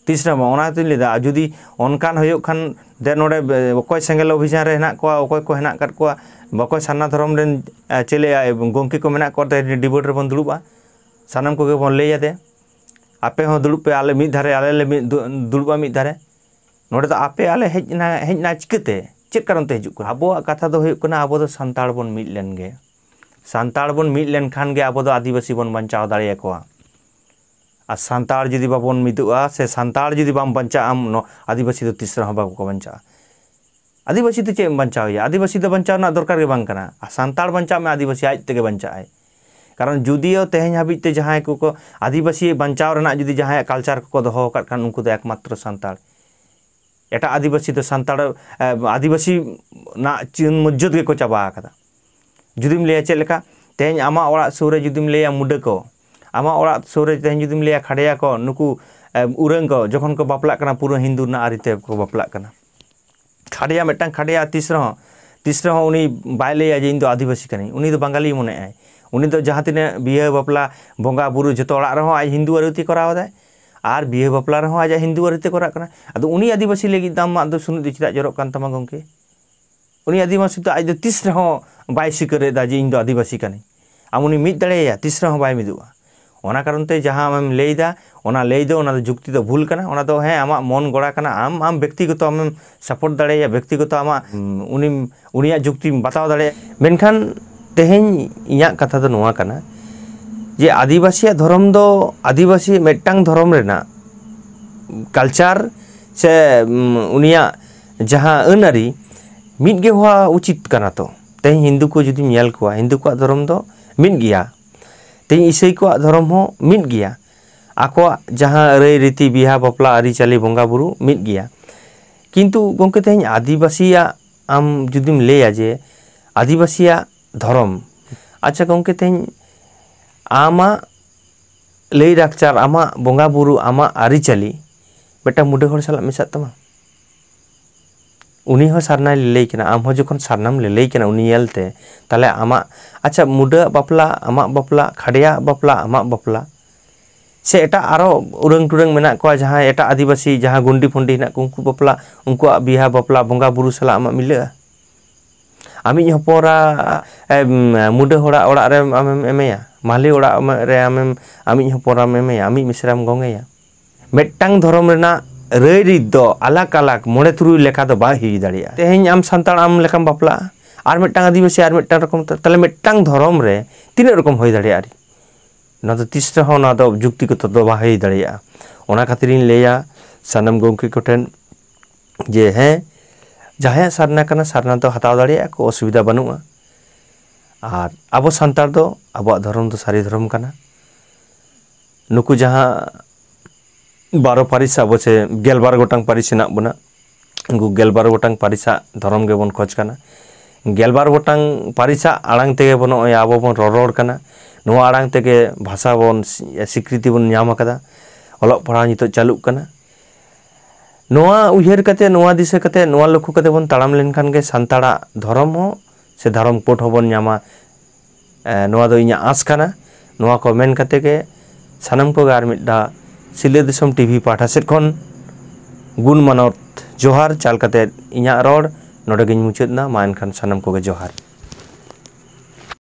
ᱛᱤᱥ ᱨᱮᱦᱚᱸ ᱵᱟᱝ᱾ ᱚᱱᱟ ᱛᱤᱧ ᱞᱟᱹᱭᱫᱟ, ᱟᱨ ᱡᱩᱫᱤ ᱚᱱᱠᱟᱱ ᱦᱩᱭᱩᱜ ᱠᱷᱟᱱ, ᱫᱮ ᱱᱚᱰᱮ ᱵᱮ-, ᱚᱠᱚᱭ ᱥᱮᱸᱜᱮᱞ ᱚᱵᱷᱤᱡᱟᱱ ᱨᱮ ᱦᱮᱱᱟᱜ ᱠᱚᱣᱟ, ᱚᱠᱚᱭ ᱠᱚ ᱦᱮᱱᱟᱜ ᱟᱠᱟᱫ ᱠᱚᱣᱟ, ᱚᱠᱚᱭ ᱥᱟᱨᱱᱟ ᱫᱷᱚᱨᱚᱢ ᱨᱮᱱ, ᱮ, ᱪᱮᱞᱮ, ᱮ, ᱜᱚᱢᱠᱮ ᱠᱚ ᱢᱮᱱᱟᱜ ᱠᱚᱣᱟ, ᱛᱮ ᱰᱤᱵᱮᱴ ᱨᱮᱵᱚᱱ ᱫᱩᱲᱩᱵᱼᱟ, ᱥᱟᱱᱟᱢ ᱠᱚᱜᱮ ᱵᱚᱱ ᱞᱟᱹᱭ ᱟᱫᱮ, ᱟᱯᱮ ᱦᱚᱸ ᱫᱩᱲᱩᱵ ᱯᱮ, ᱟᱞᱮ ᱢᱤᱫ ᱫᱷᱟᱨᱮ, ᱟᱞᱮ ᱞᱮ ᱢᱤᱫ ᱫᱩ-, ᱫᱩᱲᱩᱵᱼᱟ ᱢᱤᱫ ᱫᱷᱟᱨᱮ᱾ ᱱᱚᱰᱮ ᱫᱚ ᱟᱯᱮ ᱟᱞᱮ ᱦᱮᱡ ᱮᱱᱟ, ᱦᱮᱡ ᱮᱱᱟ ᱪᱤᱠᱟᱹᱛᱮ? ᱪᱮᱫ ᱠᱟᱨᱚᱱ ᱛᱮ ᱦᱤᱡᱩᱜ ᱠᱟᱱᱟ? ᱟᱵᱚᱣᱟᱜ ᱠᱟᱛᱷᱟ ᱫᱚ ᱦᱩᱭᱩᱜ ᱠᱟᱱᱟ, ᱟᱵᱚ ᱫᱚ ᱥᱟᱱᱛᱟᱲ ᱵᱚᱱ ᱢᱤᱫ ᱞᱮᱱ ᱜᱮ᱾ ᱥᱟᱱᱛᱟᱲ ᱵᱚᱱ ᱢᱤᱫ ᱞᱮᱱᱠᱷᱟᱱ ᱜᱮ ᱟᱵᱚ ᱫᱚ ᱟᱹᱫᱤᱵᱟᱹᱥᱤ ᱵᱚᱱ ᱵᱟᱧᱪᱟᱣ ᱫᱟᱲᱮᱭᱟᱠᱚᱣᱟ᱾ ᱟᱨ ᱥᱟᱱᱛᱟᱲ ᱡᱩᱫᱤ ᱵᱟᱵᱚᱱ ᱢᱤᱫᱚᱜᱼᱟ, ᱥᱮ ᱥᱟᱱᱛᱟᱲ ᱡᱩᱫᱤ ᱵᱟᱢ ᱵᱟᱧᱪᱟᱜᱼᱟ, ᱟᱢ ᱱᱚ-, ᱟᱹᱫᱤᱵᱟᱹᱥᱤ ᱫᱚ ᱛᱤᱥ ᱨᱮᱦᱚᱸ ᱵᱟᱠᱚ ᱵᱟᱧᱪᱟᱜᱼᱟ᱾ ᱟᱹᱫᱤᱵᱟᱹᱥᱤ ᱫᱚ ᱪᱮᱫ ᱮᱢ ᱵᱟᱧᱪᱟᱣ ᱮᱭᱟ? ᱟᱹᱫᱤᱵᱟᱹᱥᱤ ᱫᱚ ᱵᱟᱧᱪᱟᱣ ᱨᱮᱱᱟᱜ ᱫᱚᱨᱠᱟᱨ ᱜᱮ ᱵᱟᱝ ᱠᱟᱱᱟ᱾ ᱟᱨ ᱥᱟᱱᱛᱟᱲ ᱵᱟᱧᱪᱟᱜ ᱢᱮ, ᱟᱹᱫᱤᱵᱟᱹᱥᱤ ᱟᱡ ᱛᱮᱜᱮ ᱵᱟᱧᱪᱟᱜ ᱟᱭ᱾ ᱠᱟᱨᱚᱱ ᱡᱩᱫᱤᱭᱳ ᱛᱮᱦᱮᱧ ᱦᱟᱹᱵᱤᱡ ᱛᱮ ᱡᱟᱦᱟᱸᱭ ᱠᱚᱠᱚ ᱟᱹᱫᱤᱵᱟᱹᱥᱤ ᱵᱟᱧᱪᱟᱣ ᱨᱮᱱᱟᱜ ᱡᱩᱫᱤ ᱡᱟᱦᱟᱸᱭᱟᱜ ᱠᱟᱞᱪᱟᱨ ᱠᱚᱠᱚ ᱫᱚᱦᱚ ᱟᱠᱟᱫ ᱠᱷᱟᱱ, ᱩᱱᱠᱩ ᱫᱚ ᱮᱠᱢᱟᱛᱨᱚ ᱥᱟᱱᱛᱟᱲ᱾ ᱮᱴᱟᱜ ᱟᱹᱫᱤᱵᱟᱹᱥᱤ ᱫᱚ ᱥᱟᱱᱛᱟᱲ, ᱮ, ᱟᱹᱫᱤᱵᱟᱹᱥᱤ ᱨᱮᱱᱟᱜ ᱪᱤᱱ ᱢᱚᱡᱽᱡᱚᱛ ᱜᱮᱠᱚ ᱪᱟᱵᱟ ᱟᱠᱟᱫᱟ᱾ ᱡᱩᱫᱤᱢ ᱞᱟᱹᱭᱟ ᱪᱮᱫ ᱞᱮᱠᱟ, ᱛᱮᱦᱮᱧ ᱟᱢᱟᱜ ᱚᱲᱟᱜ ᱥᱩᱨ ᱨᱮ ᱡᱩᱫᱤᱢ ᱞᱟᱹᱭᱟ ᱢᱩᱰᱟᱹ ᱠᱚ, ᱟᱢᱟᱜ ᱚᱲᱟᱜ ᱥᱩᱨ ᱨᱮ ᱛᱮᱦᱮᱧ ᱡᱩᱫᱤᱢ ᱞᱟᱹᱭᱟ ᱠᱷᱟᱰᱭᱟ ᱠᱚ, ᱱᱩᱠᱩ, ᱮ, ᱩᱨᱟᱹᱝ ᱠᱚ, ᱡᱚᱠᱷᱚᱱ ᱠᱚ ᱵᱟᱯᱞᱟᱜ ᱠᱟᱱᱟ, ᱯᱩᱨᱟᱹ ᱦᱤᱱᱫᱩ ᱨᱮᱱᱟᱜ ᱟᱹᱨᱤ ᱛᱮ ᱠᱚ ᱵᱟᱯᱞᱟᱜ ᱠᱟᱱᱟ᱾ ᱠᱷᱟᱰᱭᱟ, ᱢᱤᱫᱴᱟᱝ ᱠᱷᱟᱰᱭᱟ ᱛᱤᱥ ᱨᱮᱦᱚᱸ, ᱛᱤᱥ ᱨᱮᱦᱚᱸ ᱩᱱᱤ ᱵᱟᱭ ᱞᱟᱹᱭᱟ ᱡᱮ, "ᱤᱧ ᱫᱚ ᱟᱹᱫᱤᱵᱟᱹᱥᱤ ᱠᱟᱹᱱᱟᱹᱧ", ᱩᱱᱤ ᱫᱚ ᱵᱟᱝᱜᱟᱞᱤ ᱢᱚᱱᱮᱜᱼᱟᱭ᱾ ᱩᱱᱤ ᱫᱚ ᱡᱟᱦᱟᱸ ᱛᱤᱱᱟᱹᱜ ᱵᱤᱦᱟᱹ, ᱵᱟᱯᱞᱟ, ᱵᱚᱸᱜᱟ, ᱵᱩᱨᱩ, ᱡᱚᱛᱚ ᱚᱲᱟᱜ ᱨᱮᱦᱚᱸ ᱟᱡ ᱦᱤᱱᱫᱩ ᱟᱹᱨᱤᱛᱮ ᱠᱚᱨᱟᱣ ᱮᱫᱟᱭ, ᱟᱨ ᱵᱤᱦᱟᱹ, ᱵᱟᱯᱞᱟ ᱨᱮᱦᱚᱸ ᱟᱡᱟᱜ ᱦᱤᱱᱫᱩ ᱟᱹᱨᱤᱛᱮ ᱠᱚᱨᱟᱜ ᱠᱟᱱᱟ᱾ ᱟᱫᱚ ᱩᱱᱤ ᱟᱹᱫᱤᱵᱟᱹᱥᱤ ᱞᱟᱹᱜᱤᱫ ᱫᱚ ᱟᱢᱟᱜ ᱫᱚ ᱥᱩᱱᱩᱡ ᱫᱚ ᱪᱮᱫᱟᱜ ᱡᱚᱨᱚᱜ ᱠᱟᱱ ᱛᱟᱢᱟ, ᱜᱚᱢᱠᱮ? ᱩᱱᱤ ᱟᱹᱫᱤᱵᱟᱹᱥᱤ ᱫᱚ ᱟᱡ ᱫᱚ ᱛᱤᱥ ᱨᱮᱦᱚᱸ ᱵᱟᱭ ᱥᱤᱠᱟᱹᱨ ᱮᱫᱟ ᱡᱮ, "ᱤᱧ ᱫᱚ ᱟᱹᱫᱤᱵᱟᱹᱥᱤ ᱠᱟᱹᱱᱟᱹᱧ"᱾ ᱟᱢ ᱩᱱᱤ ᱢᱤᱫ ᱫᱟᱲᱮᱭᱟᱭᱟ, ᱛᱤᱥ ᱨᱮᱦᱚᱸ ᱵᱟᱭ ᱢᱤᱫᱚᱜᱼᱟ᱾ ᱚᱱᱟ ᱠᱟᱨᱚᱱ ᱛᱮ ᱡᱟᱦᱟᱸ ᱟᱢᱮᱢ ᱞᱟᱹᱭᱫᱟ, ᱚᱱᱟ ᱞᱟᱹᱭ ᱫᱚ, ᱚᱱᱟ ᱫᱚ ᱡᱩᱠᱛᱤ ᱫᱚ ᱵᱷᱩᱞ ᱠᱟᱱᱟ᱾ ᱚᱱᱟ ᱫᱚ, ᱦᱮᱸ, ᱟᱢᱟᱜ ᱢᱚᱱ ᱜᱚᱲᱟ ᱠᱟᱱᱟ, ᱟᱢ, ᱟᱢ ᱵᱮᱠᱛᱤᱜᱚᱛᱚ ᱟᱢᱮᱢ ᱥᱟᱯᱳᱨᱴ ᱫᱟᱲᱮᱭᱟᱭᱟ, ᱵᱮᱠᱛᱤᱜᱚᱛᱚ ᱟᱢᱟᱜ, ᱩᱢ, ᱩᱱᱤᱢ, ᱩᱱᱤᱭᱟᱜ ᱡᱩᱠᱛᱤᱢ ᱵᱟᱛᱟᱣ ᱫᱟᱲᱮᱭᱟᱜᱼᱟ᱾ ᱢᱮᱱᱠᱷᱟᱱ ᱛᱮᱦᱮᱧ ᱤᱧᱟᱹᱜ ᱠᱟᱛᱷᱟ ᱫᱚ ᱱᱚᱣᱟ ᱠᱟᱱᱟ ᱡᱮ, ᱟᱹᱫᱤᱵᱟᱹᱥᱤᱭᱟᱜ ᱫᱷᱚᱨᱚᱢ ᱫᱚ ᱟᱹᱫᱤᱵᱟᱹᱥᱤ ᱢᱤᱫᱴᱟᱝ ᱫᱷᱚᱨᱚᱢ ᱨᱮᱱᱟᱜ ᱠᱟᱞᱪᱟᱨ ᱥᱮ, ᱩᱢ, ᱩᱱᱤᱭᱟᱜ ᱡᱟᱦᱟᱸ ᱟᱹᱱ ᱟᱹᱨᱤ ᱢᱤᱫ ᱜᱮ ᱦᱚᱣᱟ ᱩᱪᱤᱛ ᱠᱟᱱᱟ᱾ ᱛᱚ, ᱛᱮᱦᱮᱧ ᱦᱤᱱᱫᱩ ᱠᱚ ᱡᱩᱫᱤᱢ ᱧᱮᱞ ᱠᱚᱣᱟ, ᱦᱤᱱᱫᱩ ᱠᱚᱣᱟᱜ ᱫᱷᱚᱨᱚᱢ ᱫᱚ ᱢᱤᱫ ᱜᱮᱭᱟ᱾ ᱛᱮᱦᱮᱧ ᱤᱥᱟᱹᱭ ᱠᱚᱣᱟᱜ ᱫᱷᱚᱨᱚᱢ ᱦᱚᱸ ᱢᱤᱫ ᱜᱮᱭᱟ᱾ ᱟᱠᱚᱣᱟᱜ ᱡᱟᱦᱟᱸ ᱨᱟᱹᱭ ᱨᱤᱛᱤ, ᱵᱤᱦᱟ, ᱵᱟᱯᱞᱟ, ᱟᱹᱨᱤᱪᱟᱹᱞᱤ, ᱵᱚᱸᱜᱟ ᱵᱩᱨᱩ ᱢᱤᱫ ᱜᱮᱭᱟ᱾ ᱠᱤᱱᱛᱩ ᱜᱚᱢᱠᱮ, ᱛᱮᱦᱮᱧ ᱟᱹᱫᱤᱵᱟᱹᱥᱤᱭᱟᱜ ᱟᱢ ᱡᱩᱫᱤᱢ ᱞᱟᱹᱭᱟ ᱡᱮ ᱟᱹᱫᱤᱵᱟᱹᱥᱤᱭᱟᱜ ᱫᱷᱚᱨᱚᱢ, ᱟᱪᱪᱷᱟ ᱜᱚᱢᱠᱮ, ᱛᱮᱦᱮᱧ ᱟᱢᱟᱜ ᱞᱟᱹᱭ ᱞᱟᱠᱪᱟᱨ, ᱟᱢᱟᱜ ᱵᱚᱸᱜᱟ ᱵᱩᱨᱩ, ᱟᱢᱟᱜ ᱟᱹᱨᱤᱪᱟᱹᱞᱤ ᱢᱤᱫᱴᱟᱝ ᱢᱩᱰᱟᱹ ᱦᱚᱲ ᱥᱟᱞᱟᱜ ᱢᱮᱥᱟᱜ ᱛᱟᱢᱟ? ᱩᱱᱤ ᱦᱚᱸ ᱥᱟᱨᱱᱟᱭ ᱞᱟᱹᱞᱟᱹᱭ ᱠᱟᱱᱟ, ᱟᱢ ᱦᱚᱸ ᱡᱚᱠᱷᱚᱱ ᱥᱟᱨᱱᱟᱢ ᱞᱟᱹᱞᱟᱹᱭ ᱠᱟᱱᱟ ᱩᱱᱤ ᱧᱮᱞᱛᱮ, ᱛᱟᱦᱞᱮ ᱟᱢᱟᱜ, ᱟᱪᱪᱷᱟ, ᱢᱩᱰᱟᱹᱣᱟᱜ ᱵᱟᱯᱞᱟ ᱟᱢᱟᱜ ᱵᱟᱯᱞᱟ, ᱠᱷᱟᱰᱭᱟᱣᱟᱜ ᱵᱟᱯᱞᱟ ᱟᱢᱟᱜ ᱵᱟᱯᱞᱟ, ᱥᱮ ᱮᱴᱟᱜ ᱟᱨᱚ ᱩᱨᱟᱹᱝ ᱴᱩᱨᱟᱹᱝ ᱢᱮᱱᱟᱜ ᱠᱚᱣᱟ, ᱡᱟᱦᱟᱸᱭ ᱮᱴᱟᱜ ᱟᱹᱫᱤᱵᱟᱹᱥᱤ, ᱡᱟᱦᱟᱸ ᱜᱩᱱᱰᱤ ᱯᱷᱩᱱᱰᱤ ᱦᱮᱱᱟᱜ ᱠᱚ, ᱩᱱᱠᱩ ᱵᱟᱯᱞᱟ, ᱩᱱᱠᱩᱣᱟᱜ ᱵᱤᱦᱟ ᱵᱟᱯᱞᱟ ᱵᱚᱸᱜᱟ ᱵᱩᱨᱩ ᱥᱟᱞᱟᱜ ᱟᱢᱟᱜ ᱢᱤᱞᱟᱹᱜᱼᱟ? ᱟᱢᱤᱡ ᱦᱚᱯᱚᱱᱨᱟ, ᱮᱢ, ᱢᱩᱰᱟᱹ ᱦᱚᱲᱟᱜ ᱚᱲᱟᱜ ᱨᱮ ᱟᱢᱮᱢ ᱮᱢᱮᱭᱟ, ᱢᱟᱦᱞᱮ ᱚᱲᱟᱜ ᱨᱮ ᱟᱢᱮᱢ, ᱟᱢᱤᱡ ᱦᱚᱯᱚᱱᱨᱟᱢ ᱮᱢᱮᱭᱟ, ᱟᱢᱤᱡ ᱢᱤᱥᱨᱟᱢ ᱜᱚᱝᱮᱭᱟ? ᱢᱤᱫᱴᱟᱝ ᱫᱷᱚᱨᱚᱢ ᱨᱮᱱᱟᱜ ᱨᱟᱹᱭ ᱨᱤᱛ ᱫᱚ ᱟᱞᱟᱜᱽ ᱟᱞᱟᱜᱽ ᱢᱚᱬᱮ ᱛᱩᱨᱩᱭ ᱞᱮᱠᱟ ᱫᱚ ᱵᱟᱭ ᱦᱩᱭ ᱫᱟᱲᱮᱭᱟᱜᱼᱟ᱾ ᱛᱮᱦᱮᱧ ᱟᱢ ᱥᱟᱱᱛᱟᱲ ᱟᱢ ᱞᱮᱠᱟᱢ ᱵᱟᱯᱞᱟᱜᱼᱟ, ᱟᱨ ᱢᱤᱫᱴᱟᱝ ᱟᱹᱫᱤᱵᱟᱹᱥᱤ ᱟᱨ ᱢᱤᱫᱴᱟᱝ ᱨᱚᱠᱚᱢ ᱛᱮ, ᱛᱟᱦᱞᱮ ᱢᱤᱫᱴᱟᱝ ᱫᱷᱚᱨᱚᱢ ᱨᱮ ᱛᱤᱱᱟᱹᱜ ᱨᱚᱠᱚᱢ ᱦᱩᱭ ᱫᱟᱲᱮᱭᱟᱜᱼᱟ? ᱟᱨ ᱱᱚᱣᱟ ᱫᱚ ᱛᱤᱥ ᱨᱮᱦᱚᱸ, ᱱᱚᱣᱟ ᱫᱚ ᱡᱩᱠᱛᱤ ᱠᱚᱛᱚ ᱫᱚ ᱵᱟᱝ ᱦᱩᱭ ᱫᱟᱲᱮᱭᱟᱜᱼᱟ᱾ ᱚᱱᱟ ᱠᱷᱟᱹᱛᱤᱨᱤᱧ ᱞᱟᱹᱭᱟ ᱥᱟᱱᱟᱢ ᱜᱚᱢᱠᱮ ᱠᱚᱴᱷᱮᱱ ᱡᱮ ᱦᱮᱸ, ᱡᱟᱦᱟᱸᱭᱟᱜ ᱥᱟᱨᱱᱟ ᱠᱟᱱᱟ, ᱥᱟᱨᱱᱟ ᱫᱚ ᱦᱟᱛᱟᱣ ᱫᱟᱲᱮᱭᱟᱜᱼᱟ ᱠᱚ, ᱚᱥᱩᱵᱤᱫᱷᱟ ᱵᱟᱹᱱᱩᱜᱼᱟ᱾ ᱟᱨ ᱟᱵᱚ ᱥᱟᱱᱛᱟᱲ ᱫᱚ ᱟᱵᱚᱣᱟᱜ ᱫᱷᱚᱨᱚᱢ ᱫᱚ ᱥᱟᱹᱨᱤ ᱫᱷᱚᱨᱚᱢ ᱠᱟᱱᱟ᱾ ᱱᱩᱠᱩ ᱡᱟᱦᱟᱸ ᱵᱟᱨᱚ ᱯᱟᱹᱨᱤᱥ, ᱟᱵᱚ ᱥᱮ ᱜᱮᱞᱵᱟᱨ ᱜᱚᱴᱟᱝ ᱯᱟᱹᱨᱤᱥ ᱦᱮᱱᱟᱜ ᱵᱚᱱᱟ, ᱩᱱᱠᱩ ᱜᱮᱞᱵᱟᱨ ᱜᱚᱴᱟᱝ ᱯᱟᱹᱨᱤᱥᱟᱜ ᱫᱷᱚᱨᱚᱢ ᱜᱮᱵᱚᱱ ᱠᱷᱚᱡᱽ ᱠᱟᱱᱟ᱾ ᱜᱮᱞᱵᱟᱨ ᱜᱚᱴᱟᱝ ᱯᱟᱹᱨᱤᱥᱟᱜ ᱟᱲᱟᱝ ᱛᱮᱜᱮ ᱵᱚᱱ, ᱱᱚᱜᱼᱚᱭ ᱟᱵᱚ ᱵᱚᱱ ᱨᱚᱨᱚᱲ ᱠᱟᱱᱟ᱾ ᱱᱚᱣᱟ ᱟᱲᱟᱝ ᱛᱮᱜᱮ ᱵᱷᱟᱥᱟ ᱵᱚᱱ ᱥᱤ-, ᱥᱤᱠᱨᱤᱛᱤ ᱵᱚᱱ ᱧᱟᱢ ᱟᱠᱟᱫᱟ᱾ ᱚᱞᱚᱜ ᱯᱟᱲᱦᱟᱣ ᱱᱤᱛᱚᱜ ᱪᱟᱹᱞᱩᱜ ᱠᱟᱱᱟ᱾ ᱱᱚᱣᱟ ᱩᱭᱦᱟᱹᱨ ᱠᱟᱛᱮ, ᱱᱚᱣᱟ ᱫᱤᱥᱟᱹ ᱠᱟᱛᱮ, ᱱᱚᱣᱟ ᱞᱚᱠᱠᱷᱚ ᱠᱟᱛᱮ ᱵᱚᱱ ᱛᱟᱲᱟᱢ ᱞᱮᱱᱠᱷᱟᱱ ᱜᱮ ᱥᱟᱱᱛᱟᱲᱟᱜ ᱫᱷᱚᱨᱚᱢ ᱦᱚᱸ ᱥᱮ ᱫᱷᱚᱨᱚᱢ ᱠᱳᱰ ᱦᱚᱸᱵᱚᱱ ᱧᱟᱢᱟ᱾ ᱮ, ᱱᱚᱣᱟ ᱫᱚ ᱤᱧᱟᱹᱜ ᱟᱸᱥ ᱠᱟᱱᱟ᱾ ᱱᱚᱣᱟ ᱠᱚ ᱢᱮᱱ ᱠᱟᱛᱮ ᱜᱮ ᱥᱟᱱᱟᱢ ᱠᱚᱜᱮ ᱟᱨ ᱢᱤᱫ ᱫᱷᱟᱣ ᱥᱤᱞᱟᱹ ᱫᱤᱥᱚᱢ ᱴᱤᱵᱷᱤ ᱯᱟᱦᱴᱟ ᱥᱮᱫ ᱠᱷᱚᱱ ᱜᱩᱱ ᱢᱟᱱᱚᱛ ᱡᱚᱦᱟᱨ ᱪᱟᱞ ᱠᱟᱛᱮ ᱤᱧᱟᱹᱜ ᱨᱚᱲ ᱱᱚᱰᱮ ᱜᱤᱧ ᱢᱩᱪᱟᱹᱫ ᱮᱫᱟ᱾ ᱢᱟ ᱮᱱᱠᱷᱟᱱ ᱥᱟᱱᱟᱢ ᱠᱚᱜᱮ ᱡᱚᱦᱟᱨ᱾